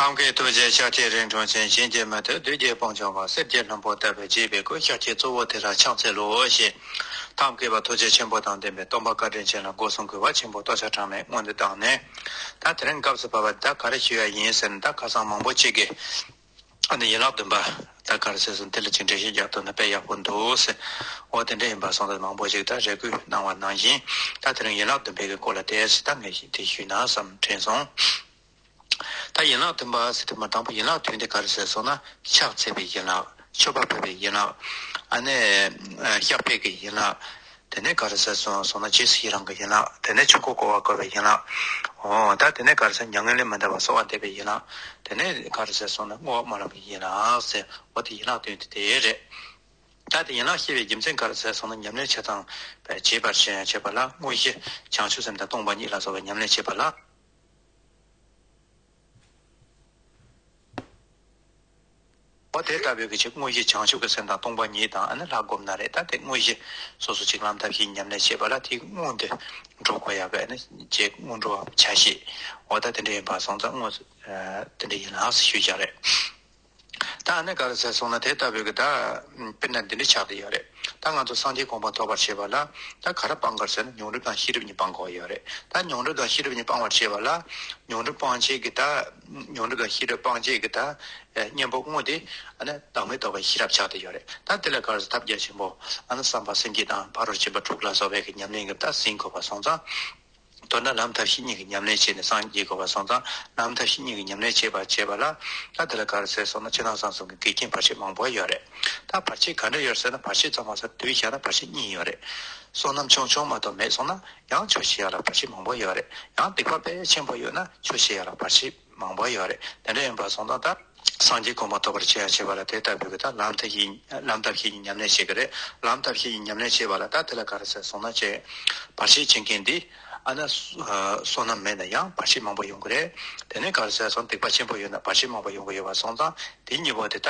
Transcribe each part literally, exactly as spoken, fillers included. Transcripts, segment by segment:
ཐབས་མཁས་ཐུགས་རྗེ་ཤཱཀྱའི་རིགས་སུ་འཁྲུངས་ཤིང་། གཞན་གྱིས་མི་ཐུབ་བདུད་ཀྱི་དཔུང་འཇོམས་པ། གསེར་གྱི་ལྷུན་པོ་ལྟ་བུར་བརྗིད་པའི་སྐུ། ཤཱཀྱའི་གཙོ་བོ་དེ་ལ་ཕྱག་འཚལ་ལོ་ཞེས། ཐབས་མཁས་པ་ཐུགས་རྗེ་ཆེན་པོ་དང་ལྡན་པས་སྟོན་པ་བཀའ་དྲིན་ཅན་ལ་སྒོ་གསུམ་གུས་པ་ཆེན་པོས་བསྟོད་ཕྱག་གྲངས་མེད་སྔོན་དུ་བཏང་ནས། ད་དེ་རིང་སྐབས་སུ་བབ་པ་ད་ག་རེ་ཞུ་ཡ་ཡིན་ཟེར་ན། ད་ཁ་སང་མང་པོ་ཅིག་གིས་ཨ་ནི་ཡན་ལག་བདུན་པ་ད་ག་རེ་ཟེར་སོང་། དེ་ལ་ཅིག་འགྲེལ་བཤད་རྒྱག་ཐུབ་ན་དཔེ་ཡག་པོ་འདུག་ཟེར། འོ་དེ་འདྲ་ཡིན་པ་སོང་ཙང་མང་པོ་ཅིག་ད་རེ་སྐུལ་གནང་བ་ནང་བཞིན། ད་དེ་རིང་ཡན་ལག་བདུན་པའི་གི་སྐོར་ལ་ཏོག་ཙམ་ད་ངས་དེ་ཞུས་ན་བསམ་དྲན་སོང་། ད་ཡན་ལག་བདུན་པ་ཟེར་དུས་མ། དང་པོ་ཡན་ལག་བདུན་དེ་ག་རེ་ཟེར་སོང་ན། ཕྱག་འཚལ་བའི་ཡན་ལག། མཆོད་པ་ཕུལ་བའི་ཡན་ལག། ཨ་ནི་ཨ་བཤགས་པའི་གི་ཡན་ལག། དེ་ནས་ག་རེ་ཟེར་སོང་སོང་ན། རྗེས་སུ་ཡི་རང་གི་ཡན་ལག། དེ་ནས་ཆོས་འཁོར་བསྐོར་བར་བསྐུལ་བའི་ཡན་ལག། འོ་ད་དེ་ནས་ག་རེ་ཟེར། མྱ་ངན་ལས་མི་འདའ་བར་གསོལ་བ་འདེབས་པའི་ཡན་ལག། དེ་ནས་ག་རེ་ཟེར་སོང་ན། བསྔོ་བ་སྨོན་ལམ་གྱི་ཡན་ལག་ཟེར། འོ་དེ་ཡན་ལག་བདུན་དེ་དེ་རེད། ད་དེ་ཡན་ལག་བཤད་པའི་རྒྱུ་མཚན་ག་རེ་ཟེར་སོང་ན། ཉམས་ལེན་བྱེད་སྟངས་བྱེད་པར་བྱེད་པ་ལ། དངོས་གཞི་བྱང་ཆུབ་སེམས་དང་སྟོང་པ་ཉིད་ལ་སོགས་པའི་ཉམས་ལེན་བྱེད་པ་ལ། འོ་དེ་ལྟ་བུའི་གི་ཅིག་དངོས་གཞི་བྱང་ཆུབ་ཀྱི་སེམས་དང་སྟོང་པ་ཉིད་དང་། ཨ་ནི་ལྷ་སྒོམ་ན་རེད། ད་དེ་དངོས་གཞི་སོ་སོ་ཅིག་ལམ་ཐབས་ཤེས་ཉམས་ལེན་བྱེད་པ་ལ་དེའི་སྔོན་དུ་འགྲོ་དགོས་ཡག་གི་ཨ་ནི་ཅིག་སྔོན་འགྲོ་བ་ཆ་ཤས། འོ་ད་དེ་འདྲ་ཡིན་པ་སོང་ཙང་དངོས་སུ་ཨ་དེ་འདྲ་ཡིན་ལགས་ཞུས་བཞག་རེད། ད་ཨ་ནི་ག་རེ་ཟེར་སོང་ན། དེ་ལྟ་བུའི་གི་ད་དཔེར་ན་འདི་འདྲ་ཆགས་བསྡད་ཡོད་རེད། ད་ང་ཚོ་སངས་རྒྱས་གོ་འཕང་ཐོབ་པར་བྱེད་པ་ལ་ད་ག་རེ་སྤང་དགོས་ཟེར་ན། མྱོང་གྲོལ་དང་ཤེས་རབ་གཉིས་སྤང་དགོས་ཡོད་རེད། ད་མྱོང་གྲོལ་དང་ཤེས་རབ་གཉིས་སྤང་བར་བྱེད་པ་ལ། མྱོང་གྲོལ་སྤང་བྱེད་ཀྱི་ད་མྱོང་གྲོལ་དང་ཤེས་རབ་སྤང་བྱེད་ཀྱི་ད་ཨ་གཉེན་པོ་དངོས་དེ་ཨ་ནི་བདག་མེད་རྟོགས་པའི་ཤེས་རབ་ཆགས་བསྡད་ཡོད་རེད། ད་དེ་ལ་ག་རེ་ཟེར། ཐབས་རྒྱ་ཆེན་པོ་ཨ་ནི་བསམ་པ་སེམས་བསྐྱེད་དང་ཕ་རོལ་ཕྱིན་པ་དྲུག་ལ་སོགས་པའི་གི་ཉམས་ལེན་གྱིས་ད་ཟིན་དགོས་པ་སོང་ཙང་། མདོར་ན་ལམ་ཐབས་ཤེས་གཉིས་ཀྱི་ཉམས་ལེན་བྱས་ནས་སངས་རྒྱས་དགོས་པ་སོང་ཙང་། ལམ་ཐབས་ཤེས་གཉིས་ཀྱི་ཉམས་ལེན་བྱེད་པ་བྱེད་པ་ལ། ད་དེ་ལ་ག་རེ་ཟེར་སོང་ན། ཕྱི་ནང་གསང་གསུམ་གྱི་འགལ་རྐྱེན་བར་ཆད་མང་པོ་ཡོད་རེད། ད་བར་ཆད་ག་འདྲ་ཡོད་ཟེར་ན། བར་ཆད་ཚང་མ་ས་བསྡུས་བཞག་ན་བར་ཆད་གཉིས་ཡོད་རེད། བསོད་ནམས་ཆུང་ཆུང་མ་གཏོགས་མེད་སོང་ན། ཡང་ཆོས་བྱེད་ཡག་ལ་བར་ཆད་མང་པོ་ཡོད་རེད། ཡང་སྡིག་པ་དཔེ་ཆེན་པོ་ཡོད་ན་ཆོས་བྱེད་ཡག་ལ་བར་ཆད་མང་པོ་ཡོད་རེད། དེ་འདྲ་ཡིན་པ་སོང་ཙང་ད་སངས་རྒྱས་གོ་འཕང་ཐོབ་པར་བྱེད་ཡ་བྱེད་པ་ལ་དེ་ལྟ་བུའི་གི་ད་ལམ་ཐབས་ཤེས་ལམ་ཐབས་ཤེས་ཀྱི་ཉམས་ལེན་བྱེད་ཀྱི་རེད། ལམ་ཐབས་ཤེས་ཀྱི་ཉམས་ལེན་བྱེད་པ་ལ་ད་དེ་ལ་ག་རེ་ཟེར་སོང་ན། ཅེས་བར་ཆད་བྱེད་མཁན་འདི་ཨ་ན་བསོད་ནམས་མེད་ན་ཡང་བར་ཆད་མང་པོ་ཡོང་གི་རེད། དེ་ནས་ག་རེ་ཟེར་སོང་། སྡིག་པ་ཆེན་པོ་ཡོད་ན་བར་ཆད་མང་པོ་ཡོང་གི་ཡོད་པ་སོང་ཙང་། དེ་གཉིས་པོ་དེ་ད་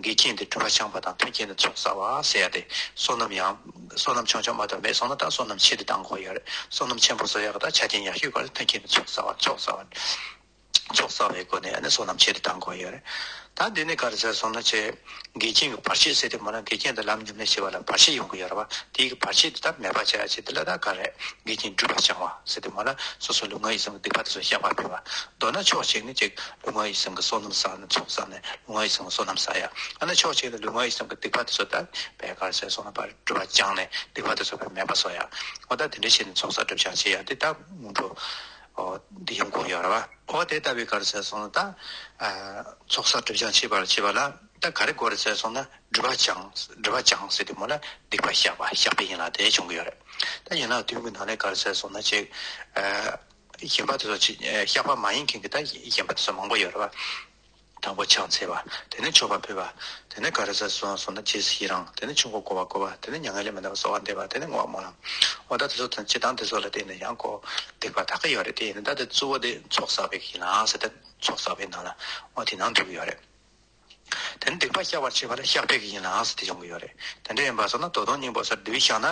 འགལ་རྐྱེན་དེ་སྒྲིབ་པ་སྦྱང་བ་དང་མཐུན་རྐྱེན་དེ་ཚོགས་བསགས་པ་ཟེར་ཡ་དེ། བསོད་ནམས་ཡང་བསོད་ནམས་ཆུང་ཆུང་མ་གཏོགས་མེད་སོང་ན་ད་བསོད་ནམས་ཆེ་དུ་གཏང་དགོས་ཡོད་རེད། བསོད་ནམས་ཆེན་པོ་བཟོ་ཡག་གི་ད་ཆ་རྐྱེན་ཡག་ཤོས་ག་རེ། མཐུན་རྐྱེན་དེ་ཚོགས་བསགས་པ། ཚོགས་བསགས་པ། ཚོགས་བསགས་པའི་སྒོ་ནས་ཨ་ནི་བསོད་ནམས་ཆེ་རུ་གཏང་དགོས་ཡོད་རེད། ད་འདི་ནི་ག་རེ་ཟེར་སོང་ན། ཅེས་འགལ་རྐྱེན་གྱི་བར་ཆད་ཟེར་དུས་མ་ན། འགལ་རྐྱེན་དེ་ལམ་ཉམས་ལེན་བྱེད་པ་ལ་བར་ཆད་ཡོང་གི་ཡོད་རེད་བ། དེའི་གི་བར་ཆད་དེ་ད་མེད་པ་བྱ་ཡ་ཆེད་དུ་ལ་ད་ག་རེ། འགལ་རྐྱེན་སྒྲིབ་པ་སྦྱང་བ་ཟེར་དུས་མ་ན། སོ་སོ་ལུས་ངག་ཡིད་གསུམ་གྱི་སྡིག་པ་དེ་ཚོ་བཤགས་པ་ཕུལ་བ། མདོར་ན་ཕྱོགས་གཅིག་ནི་ཅིག་ལུས་ངག་ཡིད་གསུམ་གྱི་བསོད་ནམས་བསགས་ནས་ཚོགས་བསགས་ནས་ལུས་ངག་ཡིད་གསུམ་གྱི་བསོད་ནམས་བསགས་ཡ། ཨ་ནི་ཕྱོགས་གཅིག་ནི་ལུས་ངག་ཡིད་གསུམ་གྱི་སྡིག་པ་དེ་ཚོ་ད་བས་ག་རེ་ཟེར་སོང་ན། བར་སྒྲིབ་པ་སྦྱངས་ནས་སྡིག་པ་དེ་ཚོ་བས་མེད་པ་བཟོ་ཡ། འོ་ད་དེ་འདྲ་བྱས་ནས་ཚོགས་བསགས་སྒྲིབ་སྦྱང་བྱེད་ཡ་དེ་ད་སྔོན་འགྲོ། འོ་འདི་ཡོང་དགོས་ཡོད་རེད་བ། འོ་དེ་ལྟ་བུའི་ག་རེ་ཟེར་སོང་ན། ད་ཚོགས་བསགས་སྒྲིབ་སྦྱང་བྱེད་པར་བྱེད་པ་ལ་ད་ག་རེ་དགོས་རེད་ཟེར་སོང་ན། སྒྲིབ་པ་སྦྱང་། སྒྲིབ་པ་སྦྱང་ཟེར་དུས་མ་ན་སྡིག་པ་བཤགས་པ། བཤགས་པའི་ཡན་ལག་དེ་བྱུང་གི་ཡོད་རེད། ད་ཡན་ལག་བདུན་གྱི་ནང་ནས་ག་རེ་ཟེར་སོང་ན། ཅིག་གཞན་པ་དེ་ཚོ་ཅིག་བཤགས་པ་མ་ཡིན་མཁན་གྱི་ད་གཞན་པ་དེ་ཚོ་མང་པོ་ཡོད་རེད་བ། དང་པོ་ཕྱག་འཚལ་བ། དེ་ནས་མཆོད་པ་ཕུལ་བ། དེ་ནས་ག་རེ་ཟེར་སོང་སོང་ན། རྗེས་སུ་ཡི་རང་། དེ་ནས་ཆོས་འཁོར་བསྐོར་བར་བསྐུལ་བ། དེ་ནས་མྱ་ངན་ལས་མི་འདའ་བར་གསོལ་བ་འདེབས་པ། དེ་ནས་བསྔོ་བ་སྨོན་ལམ། འོ་ད་དེ་ཚོ་དང་སྤྱིར་བཏང་དེ་ཚོ་ལ་བརྟེན་ནས་ཡང་ཁོ་སྡིག་པ་དག་གི་ཡོད་རེད། དེ་ཡིན་ན་ད་དེ་གཙོ་བོ་དེ་ཚོགས་བསགས་པའི་ཡན་ལག་ཟེར་ཏེ། ཚོགས་བསགས་པའི་ནང་ལ་འོ་དེ་ནང་འདུ་གི་ཡོད་རེད། དེ་ནས་སྡིག་པ་བཤགས་པར་བྱེད་པ་ལ་བཤགས་པའི་ཡན་ལག་ཟེར་ཏེ་ཡོང་གི་ཡོད་རེད། དེ་འདྲ་ཡིན་པ་སོང་ན་ད་དུང་སྙིང་པོ་ས་བསྡུས་བཞག་ན།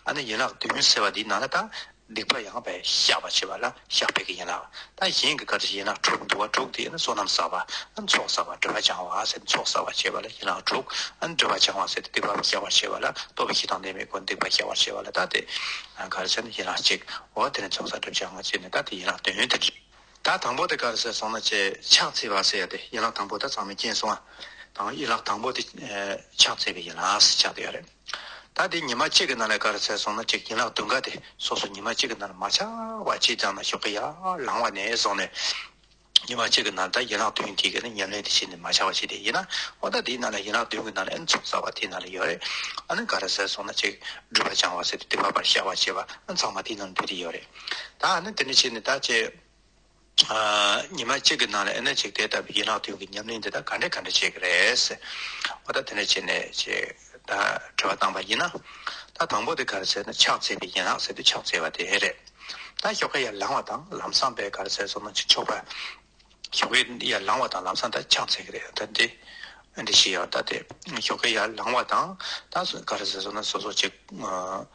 ཨ་ནི་ཡན་ལག་བདུན་ཟེར་བ་འདིའི་ནང་ལ་ད་སྡིག་པ་ཡང་བས་བཤགས་པར་བྱེད་པ་ལ་བཤགས་པའི་གི་ཡན་ལག། ད་གཞན་གྱི་ག་རེ་ཡན་ལག་དྲུག་འདུག་བ། དྲུག་དེ་ནི་བསོད་ནམས་བསགས་པ། ཨ་ནི་ཚོགས་བསགས་པ། སྒྲིབ་པ་སྦྱང་བ་ཟེར་ནས་ཚོགས་བསགས་པ་བྱེད་པ་ལ་ཡན་ལག་དྲུག། ཨ་ནི་སྒྲིབ་པ་སྦྱང་བ་ཟེར་ཏེ་སྡིག་པ་བཤགས་པར་བྱེད་པ་ལ། རྟོག་པའི་གཞི་དང་ལྡན་པའི་སྒོ་ནས་སྡིག་པ་བཤགས་པར་བྱེད་པ་ལ་ད་དེ་ག་རེ་ཟེར་ན་ཡན་ལག་གཅིག། འོ་དེ་ནི་ཚོགས་བསགས་སྒྲིབ་སྦྱང་བ་བྱས་ནས་ད་དེ་ཡན་ལག་བདུན་དེ་འདྲ། ད་དང་པོ་དེ་ག་རེ་ཟེར་སོང་ན། ཅེས་ཕྱག་འཚལ་བ་ཟེར་ཡ་དེ་ཡན་ལག་དང་པོ་ད་ཚང་མས་མཁྱེན་སོང་ང་། དང་ཡན་ལག་དང་པོ་དེ་ཕྱག་འཚལ་བའི་ཡན་ལག་ཟེར་ཆགས་བསྡད་ཡོད་རེད། ད་དེ་ཉི་མ་གཅིག་གི་ནང་ལ་ག་རེ་ཟེར་སོང་ན། ཅིག་ཡན་ལག་བདུན་ཀ་དེ་སོ་སོ་ཉི་མ་གཅིག་གི་ནང་ལ་མ་ཆག་པ་ཅིག་ཙམ་ན་ཞོགས་ཀས་ཡར་ལངས་པ་ནས་བཟུང་ནས། ཉི་མ་གཅིག་གི་ནང་ལ་ད་ཡན་ལག་བདུན་དེ་གི་ནི་ཉམས་ལེན་དེ་བྱས་ནས་མ་ཆག་པ་བྱས་ཏེ་ཡིན་ན། འོ་ད་དེའི་ནང་ལ་ཡན་ལག་བདུན་གི་ནང་ལ་ཨ་ནི་ཚོགས་བསགས་པ་དེའི་ནང་ལ་ཡོད་རེད། ཨ་ནི་ག་རེ་ཟེར་སོང་ན། ཅིག་སྒྲིབ་པ་སྦྱང་བ་ཟེར་ཏེ་སྡིག་པ་བཤགས་པར་བྱེད་པ། ཨ་ནི་ཚང་མ་དེའི་ནང་ལ་འདུས་ཏེ་ཡོད་རེད། ད་ཨ་ནི་དེ་འདྲ་བྱས་ནས་ད་ཅིག་ཨ་ཉི་མ་གཅིག་གི་ནང་ལ་ཨ་ནི་ཅིག་དེ་ལྟ་བུའི་ཡན་ལག་བདུན་གྱི་ཉམས་ལེན་དེ་དག་ག་འདྲ་ག་འདྲ་བྱེད་ཀྱི་རེད་ཟེར། འོ་ད་དེ་འདྲ་བྱས་ནས་ཅིག་ད་དྲི་བ་བཏང་པ་ཡིན་ན། ད་དང་པོ་དེ་ག་རེ་ཟེར་ན། ཕྱག་འཚལ་བའི་ཡན་ལག་ཟེར་དུས་ཕྱག་འཚལ་བ་དེ་རེད། ད་ཞོགས་ཀས་ཡར་ལངས་པ་དང་ལམ་སང་བས་ག་རེ་ཟེར་སོང་ན། ཅིག་མཆོད་པ། ཞོགས་ཀས་ཡར་ལངས་པ་དང་ལམ་སང་ད་ཕྱག་འཚལ་གྱི་རེད། ད་འདི་འདི་ཞིག་ཡང་ད་དེ་ཞོགས་ཀས་ཡར་ལངས་པ་དང་ད་ག་རེ་ཟེར་སོང་ན། སོ་སོ་ཅིག་ཨ།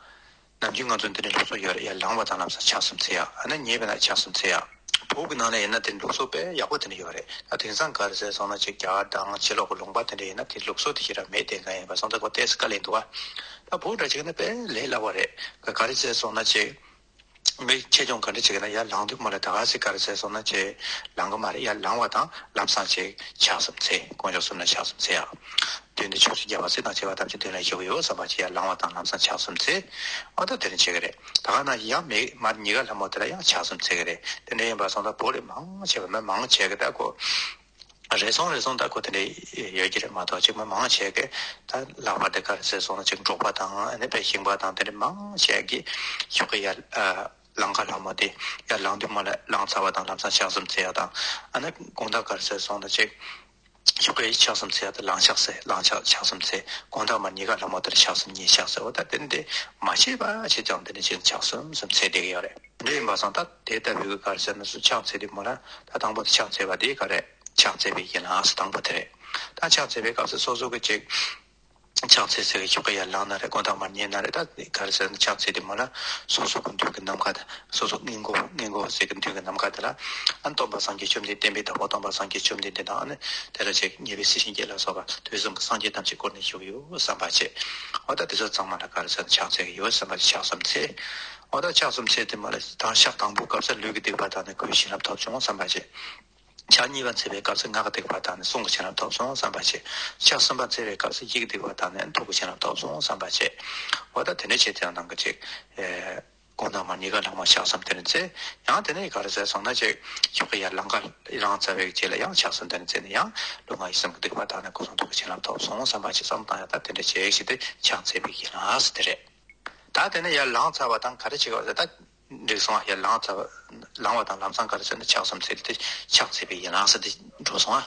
ནམ་རྒྱུན་ང་ཚོ་འདི་ནས་སློབ་གསོ་ཡོད་རེད། ཡར་ལངས་པ་དང་ལམ་སང་ཕྱག་གསུམ་འཚལ་ཡ། ཨ་ནི་ཉལ་བའི་ནང་ཕྱག་གསུམ་འཚལ་ཡ། བོད་ཀྱི་ནང་ལ་ཡིན་ན་དེ་ལུགས་སྲོལ་དཔེ་ཡག་པོ་དེ་འདྲ་ཡོད་རེད། ད་དེང་སང་ག་རེ་ཟེར་སོང་ན་ཅིག་རྒྱ་གར་དང་ཕྱི་ལོགས་ཀྱི་ལུང་པ་དེ་འདྲ་ཡིན་ན་དེ་ལུགས་སྲོལ་དེ་ཞེ་དྲག་མེད་དེ་འདྲ་ཡིན་པ་སོང་ཙང་ཁོ་ཏོག་ཙམ་དཀའ་ལས་འདུག་བ། ད་བོད་འདྲ་ཅིག་ན་དཔེ་ལས་སླ་བ་རེད། ག་ག་རེ་ཟེར་སོང་ན་ཅིག་མི་ཆེ་ཆུང་ག་འདྲ་ཅིག་ཡིན་ན་ཡར་ལངས་དུས་མ་ལ་ད་ག་ཟེ་ག་རེ་ཟེར་སོང་ན་ཅིག་ལངས་གི་མ་རེད། ཡར་ལངས་པ་དང་ལམ་སང་ཅིག་ཕྱག་གསུམ་འཚལ། དཀོན་མཆོག་གསུམ་ལ་ཕྱག་གསུམ་འཚལ་ཡ། དོན་དུ་ཕྱོགས་བཅུའི་རྒྱལ་བ་སྲས་དང་བཅས་པ་ཐམས་ཅད་དོན་ལ་ཞུགས་ཡོད་བསམ་པ་ཅིག་ཡར་ལངས་པ་དང་ལམ་སང་ཕྱག་གསུམ་འཚལ། ཨ་ད་དེ་རིང་བྱེད་ཀྱི་རེད། ད་ག་ན་ཡང་མི་མར་གཉིས་ཀ་ལྷ་མོ་དེ་ལ་ཡང་ཕྱག་གསུམ་འཚལ་གྱི་རེད། དེ་འདྲ་ཡིན་པ་སོང་ཙང་བོད་རེ་མང་ཆེ་བ་མི་མང་ཆེ་གི་ད་ཁོ་རེ་ཟུང་རེ་ཟུང་ད་ཁོ་དེ་འདྲ་ཡོད་ཀྱི་རེད་མ་གཏོགས་ཅིག་མི་མང་ཆེ་གི་ད་ལྷག་པར་དུ་ག་རེ་ཟེར་སོང་ན་ཅིག་འབྲོག་པ་དང་ཨ་ནི་དཔེ་ཞིང་པ་དང་དེ་འདྲ་མང་ཆེ་གི་ཤོག་གི་ཡར་ཨ་ལང་ཀ་ལྷ་མོ་དེ་ཡར་ལངས་དུས་མ་ལ་ལངས་ཚར་བ་དང་ལམ་སང་ཕྱག་གསུམ་འཚལ་ཡ་དང་། ཨ་ནི་དགོང་དག་ག་རེ་ཟེར་སོང་ན་ཅིག་ཤོག་གི་ཕྱག་གསུམ་འཚལ་ཡ་དང་ལང་ཕྱག་འཚལ། ལང་ཕྱག་ཕྱག་གསུམ་འཚལ། དགོང་དག་མ་གཉིས་ཀ་ལྷ་མོ་དེར་ཕྱག་གསུམ་གཉིས་ཕྱག་འཚལ་བ་ད་དེ་འདྲ་མ་བྱས་པ་བྱས་ཀྱང་དེ་འདྲ་ཅིག་ཕྱག་གསུམ་གསུམ་འཚལ་བསྡད་ཀྱི་ཡོད་རེད། འདི་ཡིན་པ་སང་ད་དེ་ལྟ་བུའི་ག་རེ་ཟེར་ན་སུ་ཕྱག་འཚལ་དུས་མ་ལ་ད་དང་པོ་དེ་ཕྱག་འཚལ་བ་དེ་ག་རེད། ཕྱག་འཚལ་བའི་ཡན་ལག་ཟེར་དང་པོ་དེ་རེད། ད་ཕྱག་འཚལ་བའི་སྐབས་སུ་སོ་སོ་གི་ཅིག་ཕྱག་འཚལ་ཟེར་གི་ཤོག་གི་ཡར་ལངས་ན་རེད། དགོང་དག་མར་ཉལ་ན་རེད། ད་ག་རེ་ཟེར་ན་ཕྱག་འཚལ་དུས་མ་ལ་སོ་སོ་གི་མདུན་གི་ནམ་མཁའ་དང་སོ་སོ་སྔས་མགོ་སྔས་མགོ་ཟེར་གི་མདུན་གི་ནམ་མཁའ་དེ་ལ་ཨ་སྟོན་པ་སངས་རྒྱས་བཅོམ་ལྡན་བསྟན་པའི་བདག་པོ་སྟོན་པ་སངས་རྒྱས་བཅོམ་ལྡན་འདས་དང་ཨ་ནི་དེ་ལ་ཅིག་ཉེ་བའི་སྲས་ཆེན་བརྒྱད་ལ་སོགས་པ་དུས་གསུམ་གྱི་སངས་རྒྱས་ཐམས་ཅད་བསྐོར་ནས་བཞུགས་ཡོད་བསམ་པ་བྱེད། འོ་ད་དེ་ཚོ་ཚང་མ་ལ་ག་རེ་ཟེར་ན་ཕྱག་འཚལ་གི་ཡོད་བསམ་པ་བྱེད། ཕྱག་གསུམ་འཚལ། འོ་ད་ཕྱག་གསུམ་འཚལ་དུས་མ་ལ་ད་ཕྱག་དང་པོའི་སྐབས་སུ་ལུས་ཀྱི་སྡིག་པ་དག་ནས་ཁོའི་བྱིན་རླབས་ཐོབ་བྱུང་བསམ་པ་བྱེད། ཕྱག་གཉིས་པ་འཚལ་བའི་སྐབས་སུ་ངག་གི་སྡིག་པ་དག་ནས་གསུང་གི་བྱིན་རླབས་ཐོབ་སོང་བསམ་པ་བྱེད། ཕྱག་གསུམ་པ་འཚལ་བའི་སྐབས་སུ་ཡིད་ཀྱི་སྡིག་པ་དག་ནས་ཐུགས་ཀྱི་བྱིན་རླབས་ཐོབ་སོང་བསམ་པ་བྱེད། འོ་ད་དེ་འདྲ་བྱས་ཏེ་ནང་གི་ཅིག་ཨེ། དགོང་དག་མ་གཉིས་ཀ་ལྷག་མ་ཕྱག་གསུམ་དེ་ནས་འཚལ། ཡང་དེ་ནས་ག་རེ་ཟེར་སོང་ན་ཅིག་ཤོག་གི་ཡར་ལང་ཀ་ལངས་ཚར་བའི་རྗེས་ལ་ཡང་ཕྱག་གསུམ་དེ་ནས་འཚལ་ནས་ཡང་ལུས་ངག་ཡིད་གསུམ་གྱི་སྡིག་པ་དག་ནས་སྐུ་གསུང་ཐུགས་ཀྱི་བྱིན་རླབས་ཐོབ་སོང་བསམ་པ་ཅིག་བསམ་བཏང་ཡ་ད་དེ་འདྲ་བྱེད་ཞིག་དེ་ཕྱག་འཚལ་བའི་ཡན་ལག་ཟེར་དེ་རེད། ད་དེ་ནས་ཡར་ལངས་ཚར་བ་དང་ག་རེ་བྱེད་དགོས་ཟེར་ད། འགྲིག་སོང་ཨ། ཡར་ལངས་ཚར་བ། ལངས་པ་དང་ལམ་སང་ག་རེ་ཟེར་ན་ཕྱག་གསུམ་འཚལ་ཏེ་ཕྱག་འཚལ་བའི་ཡན་ལག་ཟེར་ཏེ་འགྲོ་སོང་ཨ།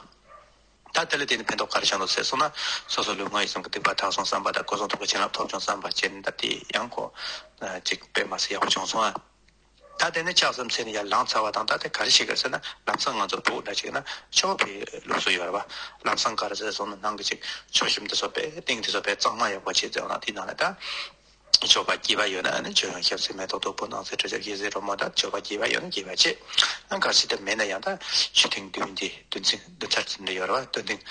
ད་དེ་ལ་བརྟེན་ནས་ཕན་ཐོགས་ག་རེ་བྱུང་འདུག་ཟེར་སོང་ན། སོ་སོ་ལུས་ངག་ཡིད་གསུམ་གྱི་སྡིག་པ་དག་སོང་བསམ་པ་དང་སྐུ་གསུང་ཐུགས་ཀྱི་བྱིན་རླབས་ཐོབ་བྱུང་བསམ་པ་བྱས་ནས་ད་དེ་ཡང་ཁོ་ཅིག་དཔེ་མ་སྲིད་ཡག་པོ་བྱུང་སོང་ཨ། ད་དེ་ནས་ཕྱག་གསུམ་འཚལ་ནས་ཡར་ལངས་ཚར་བ་དང་ད་དེ་ག་རེ་བྱེད་དགོས་ཟེར་ན་ལམ་སང་ང་ཚོ་བོད་འདྲ་བྱས་ན་མཆོད་པ་ཕུལ་ལུགས་སྲོལ་ཡོད་རེད་བ། ལམ་སང་ག་རེ་ཟེར་སོང་ན་ནང་གི་ཅིག་མཆོད་གཤོམ་དེ་ཚོ་དཔེ་ཏིང་དེ་ཚོ་དཔེ་གཙང་མ་ཡག་པོ་བྱས་ཚར་བ་ན་དེ་ནང་ལ་ད། མཆོད་པ་རྒྱས་པ་ཡོད་ན་ཨ་ནི་མཆོད་ཡོན་ཞབས་བསིལ་མེ་ཏོག་བདུག་སྤོས་སྣང་གསལ་དྲི་ཆབ་ཞལ་ཟས་རོལ་མོ་དང་མཆོད་པ་རྒྱས་པ་ཡོད་ན་རྒྱས་པ་བྱེད། ཨ་གལ་སྲིད་དེ་མེད་ན་ཡང་ད་མཆོད་རྟེན་མདུན་གྱི་མདུན་ཚིགས་མདུན་ཚར་ཚུན་དུ་ཡོད་རེད་བ། མདུན་སྟེང་